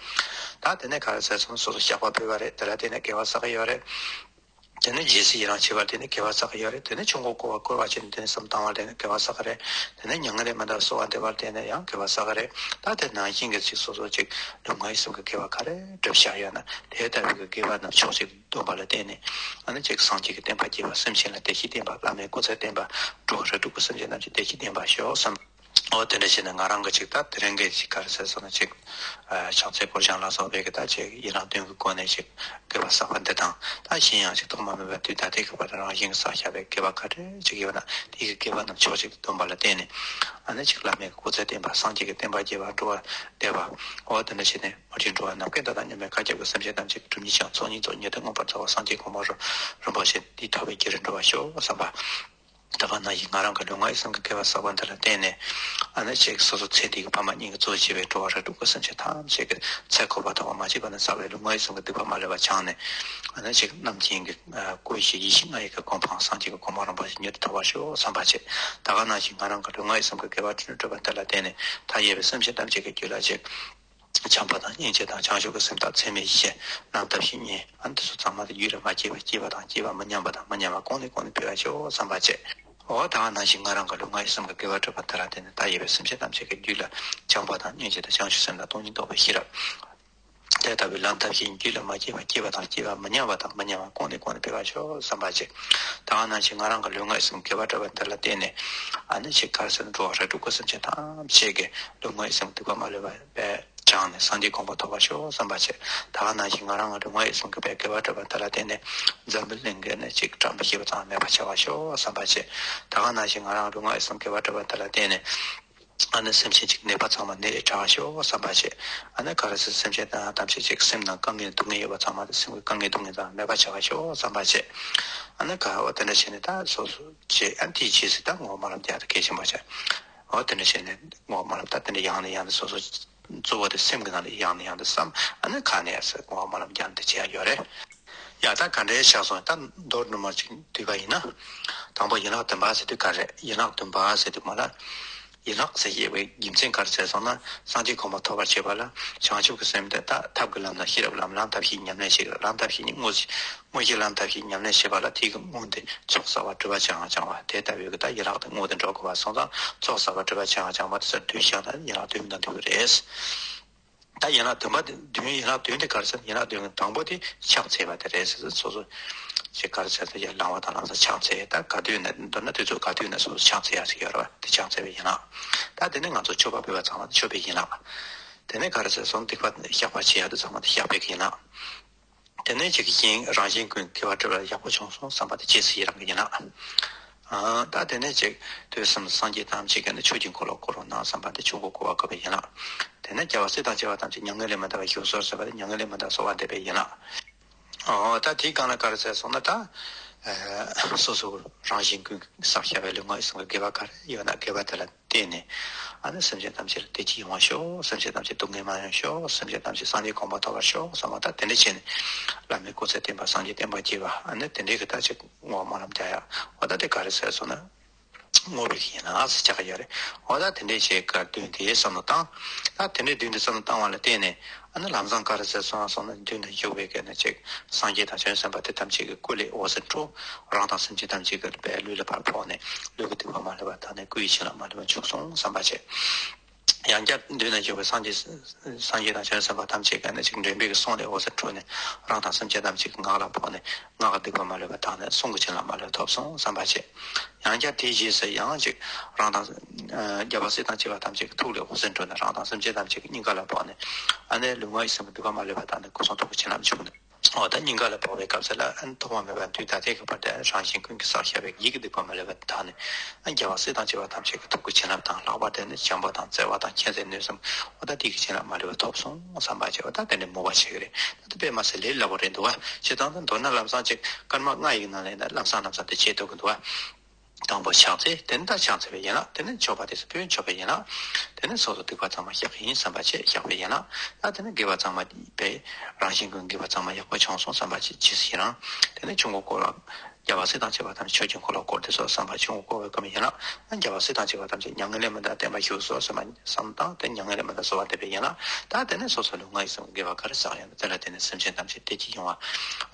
ད་དེ་ནས་ག་རེ་ཟེར་ཟེར། སོ་སོ་བཤགས་པ་ཕུལ་བ་རེད། དེ་ལ་བརྟེན་ནས་དགེ་བ་བསགས་ཀྱི་ཡོད་རེད། དེ་ནས་རྗེས་སུ་ཡི་རང་བྱེད་པར་བརྟེན་ནས་དགེ་བ་བསགས་ཀྱི་ཡོད་རེད། དེ་ནས་ཆོས་འཁོར་བསྐོར་བ་བསྐོར་བ་བྱས་ནས་དེ་ནས་བསམ་བཏང་བར་བརྟེན་ནས་དགེ་བ་བསགས་ཀྱི་རེད། དེ་ནས་མྱ་ངན་ལས་མི་འདའ་བར་གསོལ་བ་འདེབས་པར་བརྟེན་ནས་ཡང་དགེ་བ་བསགས་ཀྱི་རེད། ད་དེ་ནང་བཞིན་གྱི་ཅིག་སོ་སོ་ཅིག་ལུས་ངག་ཡིད་གསུམ་གྱི་དགེ་བ་ག་རེ་བསྒྲུབས་བཞག་ཡོད་ན། དེ་ལྟ་བུའི་གི་དགེ་བ་རྣམས་ཕྱོགས་གཅིག་ཏུ་བསྡོམས་པ་ལ་བརྟེན་ནས། ཨ་ནི་ཅིག་སངས་རྒྱས་ཀྱི་བསྟན་པ་རྒྱས་པ། སེམས་ཅན་ལ་བདེ་སྐྱིད་བསྟན་པ། བླ་མའི་སྐུ་ཚེ་བརྟན་པ། འགྲོ་བ་རིགས་དྲུག་གི་སེམས་ཅན་རྣམས་ཀྱི་བདེ་སྐྱིད་ལྡན་པར་ཤོག་བསམ། འོ་དེ་འདྲ་བྱས་ནས་ང་རང་གི་ཅིག་ད་དེ་རིང་གི་ཅིག་ག་རེ་ཟེར་སོང་ན་ཅིག་ཨ་ཕྱག་འཚལ་སྐོར་བཤམས་ལ་སོགས་པའི་གི་ད་ཅིག་ཡན་ལག་བདུན་གྱི་སྒོ་ནས་ཅིག་དགེ་བ་བསགས་པ་འདི་དང་། ད་གཞན་ཡང་ཅིག་ཐོག་མ་མེད་པའི་དུས་ད་ལྟའི་སྐབས་བར་དུ་རང་བཞིན་གྱིས་བསགས་བཞག་པའི་དགེ་བ་ག་རེ་ཅིག་ཡོད་ན། དེའི་གི་དགེ་བ་རྣམས་ཕྱོགས་གཅིག་ཏུ་བསྡོམས་པ་ལ་བརྟེན་ནས། ཨ་ནི་ཅིག་བླ་མའི་གི་སྐུ་ཚེ་བརྟན་པ། སངས་རྒྱས་ཀྱི་བསྟན་པ་རྒྱས་པ། འགྲོ་བ་བདེ་བ། འོ་དེ་འདྲ་བྱས་ནས་མ་གྱུར་འགྲོ་བ་ནམ་མཁའི་མཐའ་དང་མཉམ་པའི་མཁའ་ཁྱབ་ཀྱི་སེམས་ཅན་ཐམས་ཅད་ཀྱི་སྒྲིབ་གཉིས་ཀྱང་ཚོགས་གཉིས་རྫོགས། ཉན་ཐོས་མངོན་པར་རྫོགས་པ་སངས་རྒྱས་གོ་འཕང་རིན་པོ་ཆེ་འདི་ཐོབ་པའི་རྒྱུ་རུ་འགྲོ་བར་ཤོག་བསམ་པ། ད་ག་ནང་བཞིན་ང་རང་གི་ལུས་ངག་ཡིད་གསུམ་གྱི་དགེ་བ་བསགས་པ་འདི་ལ་བརྟེན་ནས། ཨ་ནི་ཅིག་སོ་སོ་ཚེ་འདི་གི་ཕ་མ་གཉིས་ཀྱི་གཙོ་བྱས་པའི་འགྲོ་བ་རིགས་དྲུག་གི་སེམས་ཅན་ཐམས་ཅད་ཀྱི་ཚེ་འཁོར་བ་ཐོག་མ་མ་སྐྱེས་པ་ནས་བསགས་པའི་ལུས་ངག་ཡིད་གསུམ་གྱི་སྡིག་པ་མ་ལུས་པ་བྱང་ནས། ཨ་ནི་ཅིག་རྣམ་མཁྱེན་གྱི་ཨ་ཀུན་གཞི་ཡེ་ཤེས་ལྔ་ཡི་གི་གོ་འཕང་སངས་རྒྱས་ཀྱི་གོ་འཕང་རིན་པོ་ཆེ་མྱུར་དུ་ཐོབ་པར་ཤོག་བསམ་པ་བྱེད། ད་ག་ནང་བཞིན་ང་རང་གི་ལུས་ངག་ཡིད་གསུམ་གྱི་དགེ་བ་བསྒྲུབས་ནས་བསྒྲུབས་པ་འདི་ལ་བརྟེན་ནས། མཐའ་ཡས་པའི་སེམས་ཅན་ཐམས་ཅད་ཀྱི་རྒྱུད་ལ་ཅིག་བྱམས་པ་དང་སྙིང་རྗེ་དང་བྱང་ཆུབ་ཀྱི་སེམས་དང་ཚད་མེད་ཡེ་ཤེས། ལམ་སྟོབས་བཅུ་གཉིས། ཨ་ནི་དེ་ཚོ་ཚང་མ་དེ་རྒྱུད་ལ་མ་སྐྱེས་པ་སྐྱེས་པ་དང་། སྐྱེས་པ་མི་ཉམས་པ་དང་མི་ཉམས་པ་གོང་ནས་གོང་དུ་འཕེལ་བར་ཤོག་བསམ་པ་བྱེད། འོ་ད་ག་ནང་བཞིན་ང་རང་གི་ལུས་ངག་ཡིད་གསུམ་གྱི་དགེ་བ་བསྒྲུབས་པ་འདི་ལ་བརྟེན་ནས། མཐའ་ཡས་པའི་སེམས་ཅན་ཐམས་ཅད་ཀྱི་རྒྱུད་ལ་བྱམས་པ་དང་སྙིང་རྗེ་དང་བྱང་ཆུབ་སེམས་དང་སྟོང་ཉིད་རྟོགས་པའི་ཤེས་རབ། དེ་ལྟ་བུའི་ལམ་སྟོབས་བཅུ་གཉིས་རྒྱུད་ལ་མ་སྐྱེས་པ་སྐྱེས་པ་དང་། སྐྱེས་པ་མི་ཉམས་པ་དང་མི་ཉམས་པ་གོང་ནས་གོང་དུ་འཕེལ་བར་ཤོག་བསམ་པ་བྱེད། ད་ག་ནང་བཞིན་ང་རང་གི་ལུས་ངག་ཡིད་གསུམ་དགེ་བ་བསྒྲུབས་པ་འདི་ལ་བརྟེན་ནས། ཨ་ནི་ཅིག་ག་རེ་ཟེར་ན། འགྲོ་བ་རིགས་དྲུག་གི་སེམས་ཅན་ཐམས་ཅད་ཀྱི་ལུས་ངག་ཡིད་གསུམ་སྡིག་པ་མ་ལུས་པ་བྱང་ནས་སངས་རྒྱས་གོ་འཕང་ཐོབ་པར་ཤོག་བསམ་པ་བྱེད། ད་ག་ནང་བཞིན་ང་རང་གི་ལུས་ངག་ཡིད་གསུམ་གྱི་དགེ་བ་བསྒྲུབས་པ་འདི་ལ་བརྟེན་ནས། འཛམ་བུ་གླིང་གི་ནི་ཅིག་བཀྲམ་པ་ཞེས་པ་ཚང་མེད་པར་བྱ་བར་ཤོག་བསམ་པ་བྱེད། ད་ག་ནང་བཞིན་ང་རང་ལུས་ངག་ཡིད་གསུམ་དགེ་བ་བསྒྲུབས་པ་འདི་ལ་བརྟེན་ནས། ཨ་ནི་སེམས་ཅན་ཅིག་ནད་པ་ཚང་མ་ནད་ལས་དྲག་ཤོག་བསམ་པ་བྱེད། ཨ་ནི་ག་རེ་ཟེར། སེམས་ཅན་དང་ཐམས་ཅད་ཅིག་སེམས་ནང་དཀའ་ངལ་སྡུག་བསྔལ་ཡོད་པ་ཚང་མ་དེ་སེམས་ཀྱི་དཀའ་ངལ་སྡུག་བསྔལ་ཚང་མ་མེད་པ་བྱ་བར་ཤོག་བསམ་པ་བྱེད། ཨ་ནི་ག་འོ་དེ་འདྲ་བྱས་ནས་ད་སོ་སོ་བྱེད། ཨ་ནི་དེའི་རྗེས་སུ་ད་བསྔོ་བ་སྨོན་ལམ་རྒྱག་ཏུ་གལ་ཆེན་པོ་བྱ། འོ་དེ་འདྲ་བྱས་ནས་བསྔོ་བ་སྨོན་ལམ་ད་དེ་འདྲ་ཡང་ནས་ཡང་དུ་སོ་སོ་གཙོ་བོ་དེ་སེམས་ཀྱི་ནང་ལ་ཡང་ནས་ཡང་དུ་བསམ། ཨ་ནི་ཁ་ནས་ཡར་སོ་སོ་བསྔོ་བ་སྨོན་ལམ་རྒྱག་ཏུ་བྱེད་ཡ་ཡོད་རེད། ཡ་ད་ག་འདྲའི་ཆགས་སོང་། ད་མདོར་བསྡུས་མར་ཅིག་བསྡུས་པ་ཡིན་ན། དང་པོ་ཡན་ལག་བདུན་པ་ཟེར་དུས་ག་རེ། ཡན་ལག་བདུན་པ་ཟེར་དུས་མ་ལ། ཡན་ལག་ཟེར་ཡས་པའི་རྒྱུ་མཚན་ག་རེ་ཟེར་སོང་ན། སངས་རྒྱས་གོ་འཕང་ཐོབ་པར་བྱེད་པ་ལ་བྱང་ཆུབ་ཀྱི་སེམས་དེ་དག་ཐབས་ཀྱི་ལམ་དང་ཤེས་རབ་ལམ། ལམ་ཐབས་ཤེས་ཉམས་ལེན་བྱེད། ལམ་ཐབས་ཤེས་ནི་དངོས་དངོས་གཞི་ལམ་ཐབས་ཤེས་ཉམས་ལེན་བྱེད་པ་ལ། དེ་གི་དངོས་དེ་ཚོགས་བསགས་པ་སྒྲིབ་པ་བྱང་བ་བྱང་བ། དེ་ལྟ་བུའི་གི་ད་ཡན་ལག་དེ་དངོས་དེ་འགྲོ་དགོས་པ་སོང་ཙང་། ཚོགས་བསགས་པ་སྒྲིབ་པ་བྱང་བ་བྱང་བ་དེ་ཚོ་བསྡུས་བཞག་ན་ཡན་ལག་བདུན་དང་བསྡུས་པ་རེད། ད་ཡན་ལག་བདུན་པ་དེ་བདུན། ཡན་ལག་བདུན་དེ་ག་རེ་ཟེར་ན། ཡན་ལག་བདུན་གྱི་དང་པོ་དེ་ཕྱག་འཚལ་བ་དེ་རེད་ཟེར། སོ་སོ་ཅིག་ག་རེ་ཟེར་ན། ཡར་ལངས་པ་དང་ལམ་སང་ཕྱག་འཚལ། ད་ག་དུས་ན། མདོར་ན་དུས་ཚོད་ག་དུས་ན་སོ་སོ་ཕྱག་འཚལ་ཡ་ཅིག་ཡོད་རེད་བ། དེ་ཕྱག་འཚལ་བའི་ཡན་ལག། ད་དེ་ནས་ང་ཚོ་མཆོད་པ་ཕུལ་བ་ཚང་མ་དེ་མཆོད་པའི་ཡན་ལག། དེ་ནས་ག་རེ་ཟེར་སོང་། སྡིག་པ་བཤགས་པར་བྱེད་ཡ་དེ་ཚང་མ་དེ་བཤགས་པའི་ཡན་ལག། དེ་ནས་ཅིག་གཞན་རང་གཞན་ཀུན་དགེ་བ་བསྒྲུབ་པར་ཡག་པོ་བྱུང་སོང་བསམ་པ་དེ་རྗེས་སུ་ཡི་རང་གི་ཡན་ལག། ཨ། ད་དེ་ནས་ཅིག་དུས་གསུམ་སངས་རྒྱས་ཐམས་ཅད་ཀྱིས་ནི་ཆོས་ཀྱི་འཁོར་ལོ་བསྐོར་རོ་གནང་བསམ་པ་དེ་ཆོས་འཁོར་བསྐོར་བར་བསྐུལ་བའི་ཡན་ལག། དེ་ནས་རྒྱལ་བ་སྲས་དང་བཅས་པ་ཐམས་ཅད་མྱ་ངན་ལས་མི་འདའ་བར་བཞུགས་གསོལ་ཟེར་བ་དེ་མྱ་ངན་ལས་མི་འདའ་གསོལ་བ་འདེབས་པའི་ཡན་ལག། ཨོ། ད་དེའི་སྒང་ལ་ག་རེ་ཟེར་སོང་ན། ད་ཨ་སོ་སོ་རང་གཞན་ཀུན་གྱིས་བསགས་བཞག་པའི་ལུས་ངག་ཡིད་གསུམ་གྱི་དགེ་བ་ག་རེ་ཡོད་ན། དགེ་བ་དེ་ལ་བརྟེན་ནས། ཨ་ནི་སེམས་ཅན་ཐམས་ཅད་ལ་བདེ་སྐྱིད་ཡོང་བར་ཤོག། སེམས་ཅན་ཐམས་ཅད་སྡུག་བསྔལ་མ་ཡོང་ཤོག། སེམས་ཅན་ཐམས་ཅད་སངས་རྒྱས་གོ་འཕང་ཐོབ་པར་ཤོག་བསམ་པ། ད་དེ་འདྲ་བྱས་ནས་བླ་མའི་སྐུ་ཚེ་བརྟན་པ། སངས་རྒྱས་བསྟན་པ་རྒྱས་པ། ཨ་ནི་དེ་འདྲའི་གི་ད་ཅིག་བསྔོ་བ་སྨོན་ལམ་རྒྱག་ཡ། འོ་ད་དེ་ག་རེ་ཟེར་སོང་ན། བསྔོ་བའི་གི་ཡན་ལག་ཟེར་བྱ་གི་ཡོད་རེད། འོ་ད་དེ་འདྲའི་ཅིག་ག་བདུན་དེ་བསམ་བློ་བཏང་། ད་དེ་འདྲའི་བདུན་དེ་བསམ་བློ་བཏང་བ་ལ་བརྟེན་ནས། ཨ་ནི་ལམ་སང་ག་རེ་ཟེར་སོང་ན། མདུན་དུ་བཞུགས་པའི་གི་ནི་ཅིག་སངས་རྒྱས་དང་བྱང་སེམས་དཔའ་དེ་ཐམས་ཅད་ཀྱི་སྐུ་ལས་འོད་ཟེར་འཕྲོ། རང་དང་སེམས་ཅན་ཐམས་ཅད་ཀྱི་པའི་ལུས་ལ་ཕར་ཕོག་ནས། ལུས་ཀྱི་སྡིག་པ་མ་ལུས་པ་དག་ནས། སྐུ་ཡི་བྱིན་རླབས་མ་ལུས་པ་འཇུག་སོང་བསམ་པ་བྱེད། ཡང་བསྐྱར་མདུན་ན་བཞུགས་པའི་སངས་རྒྱས། སངས་རྒྱས་དང་བྱང་སེམས་དཔའ་ཐམས་ཅད་ཀྱིས་ནི་ཅིག་འདྲེན་པའི་གི་གསུང་ལས་འོད་ཟེར་འཕྲོས་ནས། རང་དང་སེམས་ཅན་ཐམས་ཅད་ཀྱི་ངག་ལ་ཕོག་ནས། ངག་གི་སྡིག་པ་མ་ལུས་པ་དག་ནས། གསུང་གི་བྱིན་རླབས་མ་ལུས་པ་ཐོབ་སོང་བསམ་པ་བྱེད། ཡང་བསྐྱར་དེའི་རྗེས་སུ་ཡང་ཅིག་རང་དང་། ཨ། རྒྱལ་བ་སྲས་དང་བཅས་པ་ཐམས་ཅད་ཀྱི་ཐུགས་ལས་འོད་ཟེར་འཕྲོས་ནས། རང་དང་སེམས་ཅན་ཐམས་ཅད་ཀྱི་སྙིང་ག་ལ་ཕོག་ནས། ཨ་ནི་ལུས་ངག་ཡིད་གསུམ་གྱི་སྡིག་པ་མ་ལུས་པ་དག་ནས། སྐུ་གསུང་ཐུགས་ཀྱི་བྱིན་རླབས་འཇུག་ནས། འོ་ད་སྙིང་ག་ལ་ཕོག་པའི་སྐབས་སུ་ལ། ཨ་ནི་ཐོག་མ་མེད་པ་དུས་ད་ལྟའི་གི་བར་དུ་རང་གཞན་ཀུན་གྱིས་བསགས་བཞག་པའི་ཡིད་ཀྱི་སྡིག་པ་མ་ལུས་པ་དག་ནས། ཨ། རྒྱལ་བ་སྲས་དང་བཅས་པ་ཐམས་ཅད་ཀྱི་ཐུགས་ཀྱི་བྱིན་རླབས་དང་། ལྷག་པར་དུ་ནི་བྱམས་པ་དང་བརྩེ་བ་དང་། མཁྱེན་བརྩེ་ནུས་གསུམ། འོ་ད་དེ་གི་བྱིན་རླབས་མ་ལུས་པ་ཐོབ་སོང་བསམ་པ་བྱེད། འོ་ད་དེ་འདྲའི་མོས་པ་བྱེད་ཀྱི་རེད། ད་དེ་དཔེ་མ་སྲིད་ལས་སླ་པོ་རེད་འདུག་བ། བྱེད་སྟངས་ད་མདོར་ན་ལམ་སང་ཅིག་སྐར་མ་ལྔ་ཡི་ནང་ལ་ཡིན་ན་ལམ་སང་ལམ་སང་དེ་བྱེད་ཐུབ་ཀྱི་འདུག་བ། དང་པོ་ཕྱག་འཚལ། དེ་ནས་ད་ཕྱག་འཚལ་བའི་ཡན་ལག། དེ་ནས་མཆོད་པ་དེ་ཚོ་ཕུལ། མཆོད་པའི་ཡན་ལག། དེ་ནས་སོ་སོ་སྡིག་པ་ཚང་མ་བཤགས་ཀྱི་ཡིན་བསམ་པ་བྱེད། བཤགས་པའི་ཡན་ལག། ད་དེ་ནས་དགེ་བ་ཚང་མ་པའི་རང་བཞིན་ཀུན་དགེ་བ་ཚང་མ་ཡག་པོ་བྱུང་སོང་བསམ་པ་བྱེད། རྗེས་སུ་ཡི་རང་། དེ་ནས་ཆོས་འཁོར་བསྐོར་བ། རྒྱལ་བ་སྲས་དང་བཅས་པ་ཐམས་ཅད་ཆོས་ཀྱི་འཁོར་ལོ་བསྐོར་ཏེ་སོ་བསམ་པ། ཆོས་འཁོར་བསྐོར་བའི་སྐབས་ཡན་ལག། རྒྱལ་བ་སྲས་དང་བཅས་པ་ཐམས་ཅད་མྱ་ངན་ལས་མི་འདའ་བརྟན་པར་བཞུགས་སོ་བསམ་པ། བསམ་དང་དེ་མྱ་ངན་ལས་མི་འདའ་གསོལ་བ་འདེབས་པའི་ཡན་ལག། ད་དེ་ནས་སོ་སོ་ལུས་ངག་ཡིད་གསུམ་དགེ་བ་ག་རེ་བསགས་ཡོད་ན་དེ་ལ་བརྟེན་ནས་སེམས་ཅན་ཐམས་ཅད་བདེ་སྐྱིད་ཡོང་བ།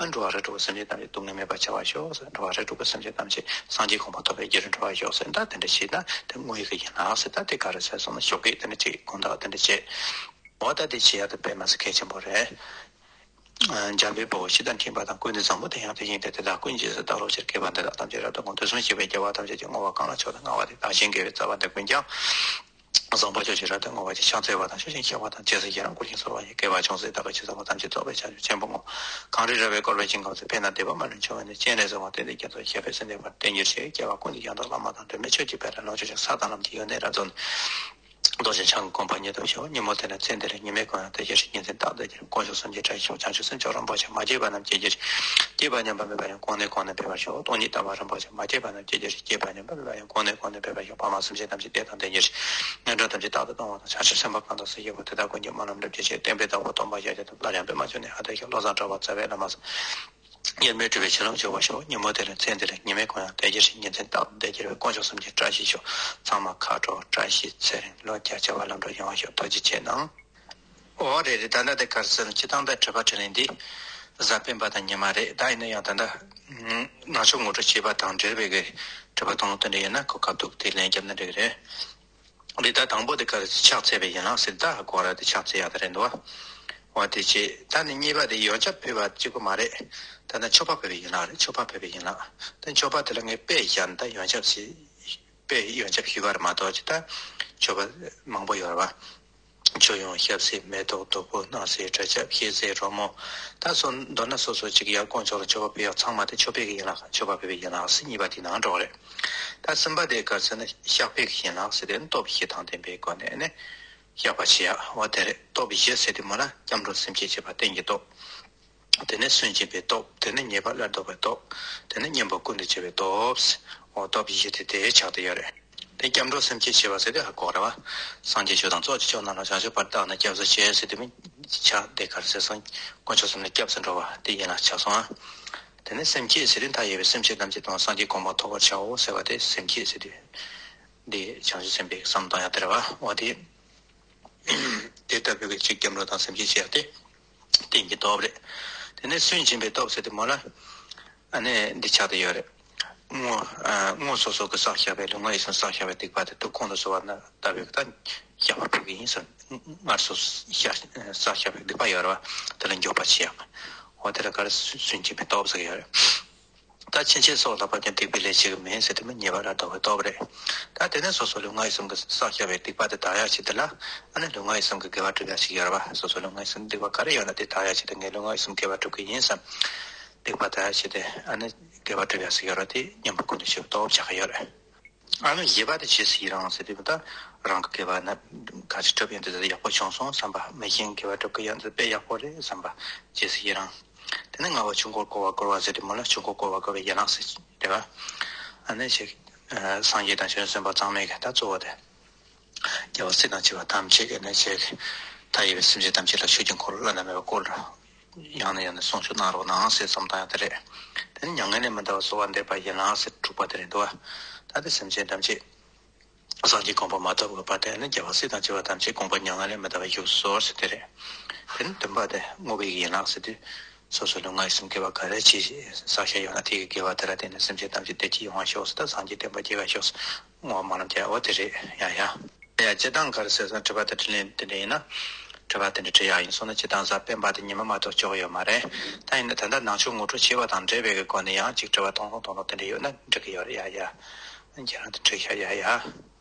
ཨ། འགྲོ་བ་རིགས་དྲུག་གི་སེམས་ཅན་ཐམས་ཅད་སྡུག་བསྔལ་མེད་པར་བྱ་བར་ཤོག་ཟེར། འགྲོ་བ་རིགས་དྲུག་གི་སེམས་ཅན་ཐམས་ཅད་སངས་རྒྱས་གོ་འཕང་ཐོབ་པའི་རྒྱུ་རུ་འགྲོ་བར་ཤོག་ཟེར། ད་དེ་འདྲ་བྱས་ན་དེ་བསྔོ་བའི་གི་ཡན་ལག་ཟེར། ད་དེ་ག་རེ་ཟེར་སོང་ན་ཞོགས་ཀས་དེ་འདྲ་བྱེད། དགོང་དག་དེ་འདྲ་བྱེད། འོ་ད་དེ་བྱེད་ཡ་དེ་དཔེ་མ་སྲིད་གལ་ཆེན་པོ་རེད། ཨ། འཇམ་དཔལ་དཔའ་བོས་ཇི་ལྟར་མཁྱེན་པ་དང་། ཀུན་ཏུ་བཟང་པོ་དེ་ཡང་དེ་བཞིན་ཏེ། དེ་དག་ཀུན་གྱི་རྗེས་སུ་བདག་སློབ་ཕྱིར། དགེ་བ་འདི་དག་ཐམས་ཅད་རབ་ཏུ་བསྔོ། དུས་གསུམ་གཤེགས་པའི་རྒྱལ་བ་ཐམས་ཅད་ཀྱིས། བསྔོ་བ་གང་ལ་མཆོག་ཏུ་བསྔགས་པ་དེས། བདག་གཞན་དགེ་བའི་རྩ་བ་འདི་ཀུན་ཀྱང་ བཟང་པོ་ཕྱོགས་ཀྱི་རབ་ཏུ་བསྔོ་བ་ཅན། ཕྱག་འཚལ་བ་དང་ཕྱོགས་བཞིན་གཤེགས་པ་དང་། རྗེས་སུ་ཡི་རང་བསྐུལ་ཞིང་གསོལ་བ་ཡི། དགེ་བ་ཅུང་ཟད་བདག་གིས་ཅི་བསགས་པ། ཐམས་ཅད་རྫོགས་པའི་བྱང་ཆུབ་ཆེན་པོར་བསྔོ། གངས་རིའི་ར་བས་བསྐོར་བའི་ཞིང་ཁམས་སུ། ཕན་དང་བདེ་བ་མ་ལུས་འབྱུང་བའི་གནས། སྤྱན་རས་གཟིགས་དབང་ལྡན་འདས་རྒྱ་མཚོ་ཞབས་པད་སྲིད་མཐའི་བར། བརྟན་གྱུར་ཅིག་སྐྱེ་བ་ཀུན་ཏུ་ཡང་དག་བླ་མ་དང་། འབྲལ་མེད་ཆོས་ཀྱི་དཔལ་ལ་ལོངས་སྤྱོད་ཅིང་། ས་དང་ལམ་གྱི་ཡོན་ཏན་རབ་རྫོགས་ནས། རྡོ་རྗེ་འཆང་གི་གོ་འཕང་ཉིད་དུ་ཞུགས། ཉིན་མོ་དེ་ལ་ཚེ་འདི་ལ་ཉི་མའི་གུང་ཡང་དལ་གྱིས་རེག། ཉིན་མཚན་རྟག་ཏུ་དལ་གྱིས་རེག། དཀོན་མཆོག་གསུམ་གྱི་བཀྲ་ཤིས་ཤོག་བྱང་ཆུབ་སེམས་མཆོག་རིན་པོ་ཆེ། མ་སྐྱེས་པ་རྣམས་སྐྱེ་གྱུར་ཅིག་སྐྱེས་པ་ཉམས་པ་མེད་པ་ཡང་གོང་ནས་གོང་ན་འཕེལ་བར་ཤོག་སྟོང་ཉིད་ལྟ་བ་རིན་པོ་ཆེ། མ་སྐྱེས་པ་རྣམས་སྐྱེ་གྱུར་ཅིག་སྐྱེས་པ་ཉམས་པ་མེད་པ་ཡང་གོང་ནས་གོང་ན་འཕེལ་བར་ཤོག་ཕ་མ་སེམས་ཅན་ཐམས་ཅད་བདེ་དང་ལྡན་གྱུར་ཅིག་ངན་འགྲོ་ཐམས་ཅད་རྟག་ཏུ་སྟོང་བ་དང་། བྱང་ཆུབ་སེམས་དཔའ་གང་དག་སུ་སྐྱེ་བ། དེ་དག་ཀུན་གྱི་སྨོན་ལམ་འགྲུབ་གྱུར་ཅིག་བསྟན་པའི་བདག་པོ་སྟོན་པ་ཤཱཀྱ་ཐུབ་པ། སླར་ཡང་པདྨ་འབྱུང་གནས་ཨ་ཏི་ཤ་བློ་བཟང་གྲགས་པ་རྩ་བའི་བླ་མ་སོགས། དམྱལ་མེ་སྒྲོལ་བའི་ཞལ་ལུང་བྱེ་བ་ཤོག་ཉིན་མོ་དེ་ལ་ཚེ་འདི་ལ་ཉི་མའི་གུང་ཡང་དལ་གྱིས་རེག་ཉིན་མཚན་རྟག་ཏུ་དལ་གྱིས་རེག་དཀོན་མཆོག་གསུམ་གྱི་བཀྲ་ཤིས་ཤོག་ཚང་མ་ཁ་དྲོ་བཀྲ་ཤིས་ཚེ་རིང་ལོ་བརྒྱ་བྱ་བ་ལམ་འགྲོ་ཡོང་བ་ཤོག་ཐུགས་རྗེ་ཆེ་གནང་། ཨོ་རེད་རེད། ད་ལྟ་དེ་ག་རེ་ཟེར་ན་སྤྱིར་བཏང་ད་དྲི་བ་དྲིས་ལན་འདི་གཟའ་སྤེན་པ་དང་ཉི་མ་རེད། ད་ཡིན་ན་ཡང་ད་ལྟ་ནང་ཆོས་ངོ་སྤྲོད་བྱས་པ་དང་འབྲེལ་བའི་གི་དྲི་བ་དང་ལུང་དེ་འདྲ་ཡིན་ན་གོ་སྐབས་འདུག་དེ་ལན་རྒྱབ་ན་འགྲིག་གི་རེད། འདི་ད་དང་པོ་དེ་ག་རེ་ཕྱག་འཚལ་བའི་ཡན་ལག་ཟེར། ད་གོ་ར་དེ་ཕྱག་འཚལ་ཡག་དེ་རེད་འདུག་བ། འོ་དེ་བྱས། ད་ནི་གཉིས་པ་དེ་ཡོན་ཆབ་ཕུལ་བ་གཅིག་པུ་མ་རེད། ད་ནི་མཆོད་པ་ཕུལ་བའི་ཡན་ལག་རེད། མཆོད་པ་ཕུལ་བའི་ཡན་ལག་དེ་མཆོད་པ་དེ་ལ་ངས་དཔེ་བཞག་ན་ད་ཡོན་ཆབ་ཟེར། དཔེ་ཡོན་ཆབ་ཞུས་པ་རེད་མ་གཏོགས་ཅི་ད་མཆོད་པ་མང་པོ་ཡོད་རེད་བ། མཆོད་ཡོན་ཞབས་བསིལ་མེ་ཏོག་བདུག་སྤོས་སྣང་གསེར་དྲི་ཆབ་ཤེལ་ཟས་རོལ་མོ། ད་སོ་མདོར་ན་སོ་སོ་གཅིག་ཡར་དཀོན་མཆོག་ལ་མཆོད་པ་ཕུལ་ཡག་ཚང་མ་དེ་མཆོད་པའི་གི་ཡན་ལག་མཆོད་པ་ཕུལ་བའི་ཡན་ལག་ཟེར་གཉིས་པ་དེའི་ནང་འགྲོ་གི་རེད། ད་གསུམ་པ་དེ་ག་རེ་ཟེར་ན་བཤགས་པའི་གི་ཡན་ལག་ཟེར་དེ་ནི་སྟོབས་བཞི་དང་ལྡན་པའི་སྒོ་ནས་ནི་བཤགས་པ་བྱེད་ཡག་འོ་དེ་རེད། སྟོབས་བཞི་ཟེར་དེ་མོ་ལ་སྐྱབས་འགྲོ་སེམས་བསྐྱེད་བྱེད་པ་རྟེན་གྱི་སྟོབས། དེ་ནས་སུན་འབྱིན་པའི་སྟོབས། དེ་ནས་ཉེས་པ་སླར་ལྡོག་པའི་སྟོབས། དེ་ནས་གཉེན་པོ་ཀུན་ཏུ་སྤྱོད་པའི་སྟོབས། འོ་སྟོབས་བཞི་དེ་དེ་ཆགས་བསྡད་ཡོད་རེད། དེ་སྐྱབས་འགྲོ་སེམས་བསྐྱེད་བྱེད་པ་ཟེར་དེ་ཧ་གོ་རེད་བ། སངས་རྒྱས་ཆོས་དང་ཚོགས་ཀྱི་མཆོག་རྣམས་ལ། བྱང་ཆུབ་བར་དུ་བདག་ནི་སྐྱབས་སུ་མཆི་ཟེར་དེ་མིན་ཆ་དེ་གར་ཟེར་སོང་། དཀོན་མཆོག་གསུམ་ལ་སྐྱབས་སུ་འགྲོ་བ་དེ་ཡན་ལག་ཆགས་སོང་ཨ། དེ་ནས་སེམས་བསྐྱེད་ཟེར་དེ་མཐའ་ཡས་པའི་སེམས་ཅན་ཐམས་ཅད་དང་སངས་རྒྱས་གོ་འཕང་ཐོབ་པར་བྱའོ་ཟེར་བ་དེ་སེམས་བསྐྱེད་ཟེར་དེ། འདི་བྱང་ཆུབ་སེམས་དཔའི་བསམ་སྟངས་ཡང་དེ་རེད་བ། འོ་དེ། དེ་ལྟ་བུའི་གི་ཅིག་སྐྱབས་འགྲོ་དང་སེམས་བསྐྱེད་བྱས་ཏེ། རྟེན་གྱི་སྟོབས་རེད། དེ་ནས་སུན་འབྱིན་པའི་སྟོབས་ཟེར་དེ་མོ་ལ། ཨ་ནི་འདི་ཆགས་བསྡད་ཡོད་རེད། དངོས་ཨ་དངོས་སོ་སོ་གི་བསགས་བཞག་པའི་ལུས་ངག་ཡིད་གསུམ་བསགས་བཞག་པའི་སྡིག་པ་དེ་དུས་ཁོང་དུ་སོང་བ་ན་ལྟ་བུའི་གི་ད་བཤགས་པ་ཕུལ་གི་ཡིན་ཟེར། སྔར་སོ་བཤགས་བསགས་བཞག་པའི་སྡིག་པ་ཡོད་རེད་བ། དེ་ལ་འགྱོད་པ་བྱེད་ཡག་འོ་དེ་ལ་ག་རེ་སུན་འབྱིན་པའི་སྟོབས་ཟེར་གི་ཡོད་རེད། ད་ཕྱིན་ཆད་སྲོག་ལ་བབ་ཀྱང་སྡིག་པའི་ལས་བྱེད་ཀྱི་མིན་ཟེར་དེ་མིན་ཉེས་པ་ལ་ལྡོག་པའི་སྟོབས་རེད། ད་དེ་ནས་སོ་སོ་ལུས་ངག་ཡིད་གསུམ་གྱི་བསགས་བཞག་པའི་སྡིག་པ་དེ་དག་ཡག་ཆེད་དུ་ལ་ཨ་ནི་ལུས་ངག་ཡིད་གསུམ་གྱི་དགེ་བ་སྒྲུབ་ཡག་ཞིག་ཡོད་རེད་བ། སོ་སོ་ལུས་ངག་ཡིད་གསུམ་སྡིག་པ་ག་རེ་ཡོད་ན་དེ་དག་ཡག་ཆེད་དུ་ངས་ལུས་ངག་ཡིད་གསུམ་དགེ་བ་སྒྲུབ་ཀྱི་ཡིན་བསམ། སྡིག་པ་དག་ཡག་ཆེད་དུ་ཨ་ནི་དགེ་བ་སྒྲུབ་ཡག་ཞིག་ཡོད་རེད། དེ་གཉེན་པོ་ཀུན་ཏུ་སྤྱོད་པའི་སྟོབས་ཆགས་ཀྱི་ཡོད་རེད། ཨ་ནི་བཞི་པ་དེ་རྗེས་སུ་ཡི་རང་ཟེར་དུས་ད་རང་གི་དགེ་བ་ན་ག་ཅི་སྒྲུབ་ཡོང་དུས་ད་ཡག་པོ་བྱུང་སོང་བསམ་པ། མི་གཞན་དགེ་བ་སྒྲུབ་ཀྱི་ཡོང་དུས་དཔེ་ཡག་པོ་རེད་བསམ་པ་རྗེས་སུ་ཡི་རང་། དེ་ནས་ལྔ་པ་ཆོས་འཁོར་བསྐོར་བ་བསྐོར་བ་ཟེར་དུས་མོ་ལ་ཆོས་འཁོར་བསྐོར་བ་བསྐོར་བའི་ཡན་ལག་ཟེར་དེ་བ། ཨ་ནི་ཞིག་སངས་རྒྱས་དང་བྱང་སེམས་དཔའ་ཚང་མས་ཀྱི་ད་གཙོ་བོ་དེ། རྒྱལ་བ་སྲས་དང་བཅས་པ་ཐམས་ཅད་ཀྱིས་ནི་ཞིག་མཐའ་ཡས་པའི་སེམས་ཅན་ཐམས་ཅད་ལ་ཆོས་ཀྱི་འཁོར་ལོ་བླ་ན་མེད་པ་བསྐོར། ཡང་ནས་ཡང་ནས་གསུང་ཆོས་གནང་རོགས་གནང་ཟེར་བསམ་སྟངས་ཡང་དེ་རེད། དེ་ནི་མྱ་ངན་ལས་མི་འདའ་བར་གསོལ་བ་འདེབས་པ་ཡན་ལག་ཟེར་དྲུག་པ་དེ་རེད་འདུག་བ། ད་དེ་སེམས་ཅན་ཐམས་ཅད་སངས་རྒྱས་གོ་འཕང་མ་ཐོབ་པའི་བར་དུ་ནི་རྒྱལ་བ་སྲས་དང་བཅས་པ་ཐམས་ཅད་དགོངས་པ་མྱ་ངན་ལས་མི་འདའ་བར་བཞུགས་གསོལ་ཟེར་དེ་རེད། དེ་ནི་བདུན་པ་དེ་བསྔོ་བའི་ཡན་ལག་ཟེར་དུས། སོ་སོ་ལུས་ངག་ཡིད་གསུམ་དགེ་བ་ག་རེ་བྱས་བསགས་བཞག་ཡོད་ན་དེ་གི་དགེ་བ་དེ་ལ་བརྟེན་ནས་སེམས་ཅན་ཐམས་ཅད་བདེ་སྐྱིད་ཡོང་བ་ཤོག་ཟེར། ད་སངས་རྒྱས་བསྟན་པ་རྒྱས་པ་ཤོག་ཟེར་བསྔོ་བ་སྨོན་ལམ་རྒྱག་འོ་དེ་རེད། ཡ་ཡ། ཡ་སྤྱིར་བཏང་ག་རེ་ཟེར་སོང་དྲི་བ་དེ་དྲིས་ལན་དེ་འདྲ་ཡིན་ན། དྲི་བ་དེ་འདྲ་དྲི་ཡག་ཡིན་སོང་ན་སྤྱིར་བཏང་གཟའ་སྤེན་པ་དེ་ཉི་མ་མ་གཏོགས་ཆོག་གི་ཡོད་མ་རེད། ད་ཡིན་ན་ད་ལྟ་ནང་ཆོས་ངོ་སྤྲོད་བྱས་པ་དང་འབྲེལ་བའི་གི་སྒོ་ནས་ཡང་ཅིག་དྲི་བ་ཐུང་ཐུང་ཐུང་ཐུང་དེ་འདྲ་ཡོད་ན་འགྲིག་གི་ཡོད་རེད། ཡ་ཡ། ཁྱེད་རང་དེ་འགྲིག་ཤག་ཡ་ཡ།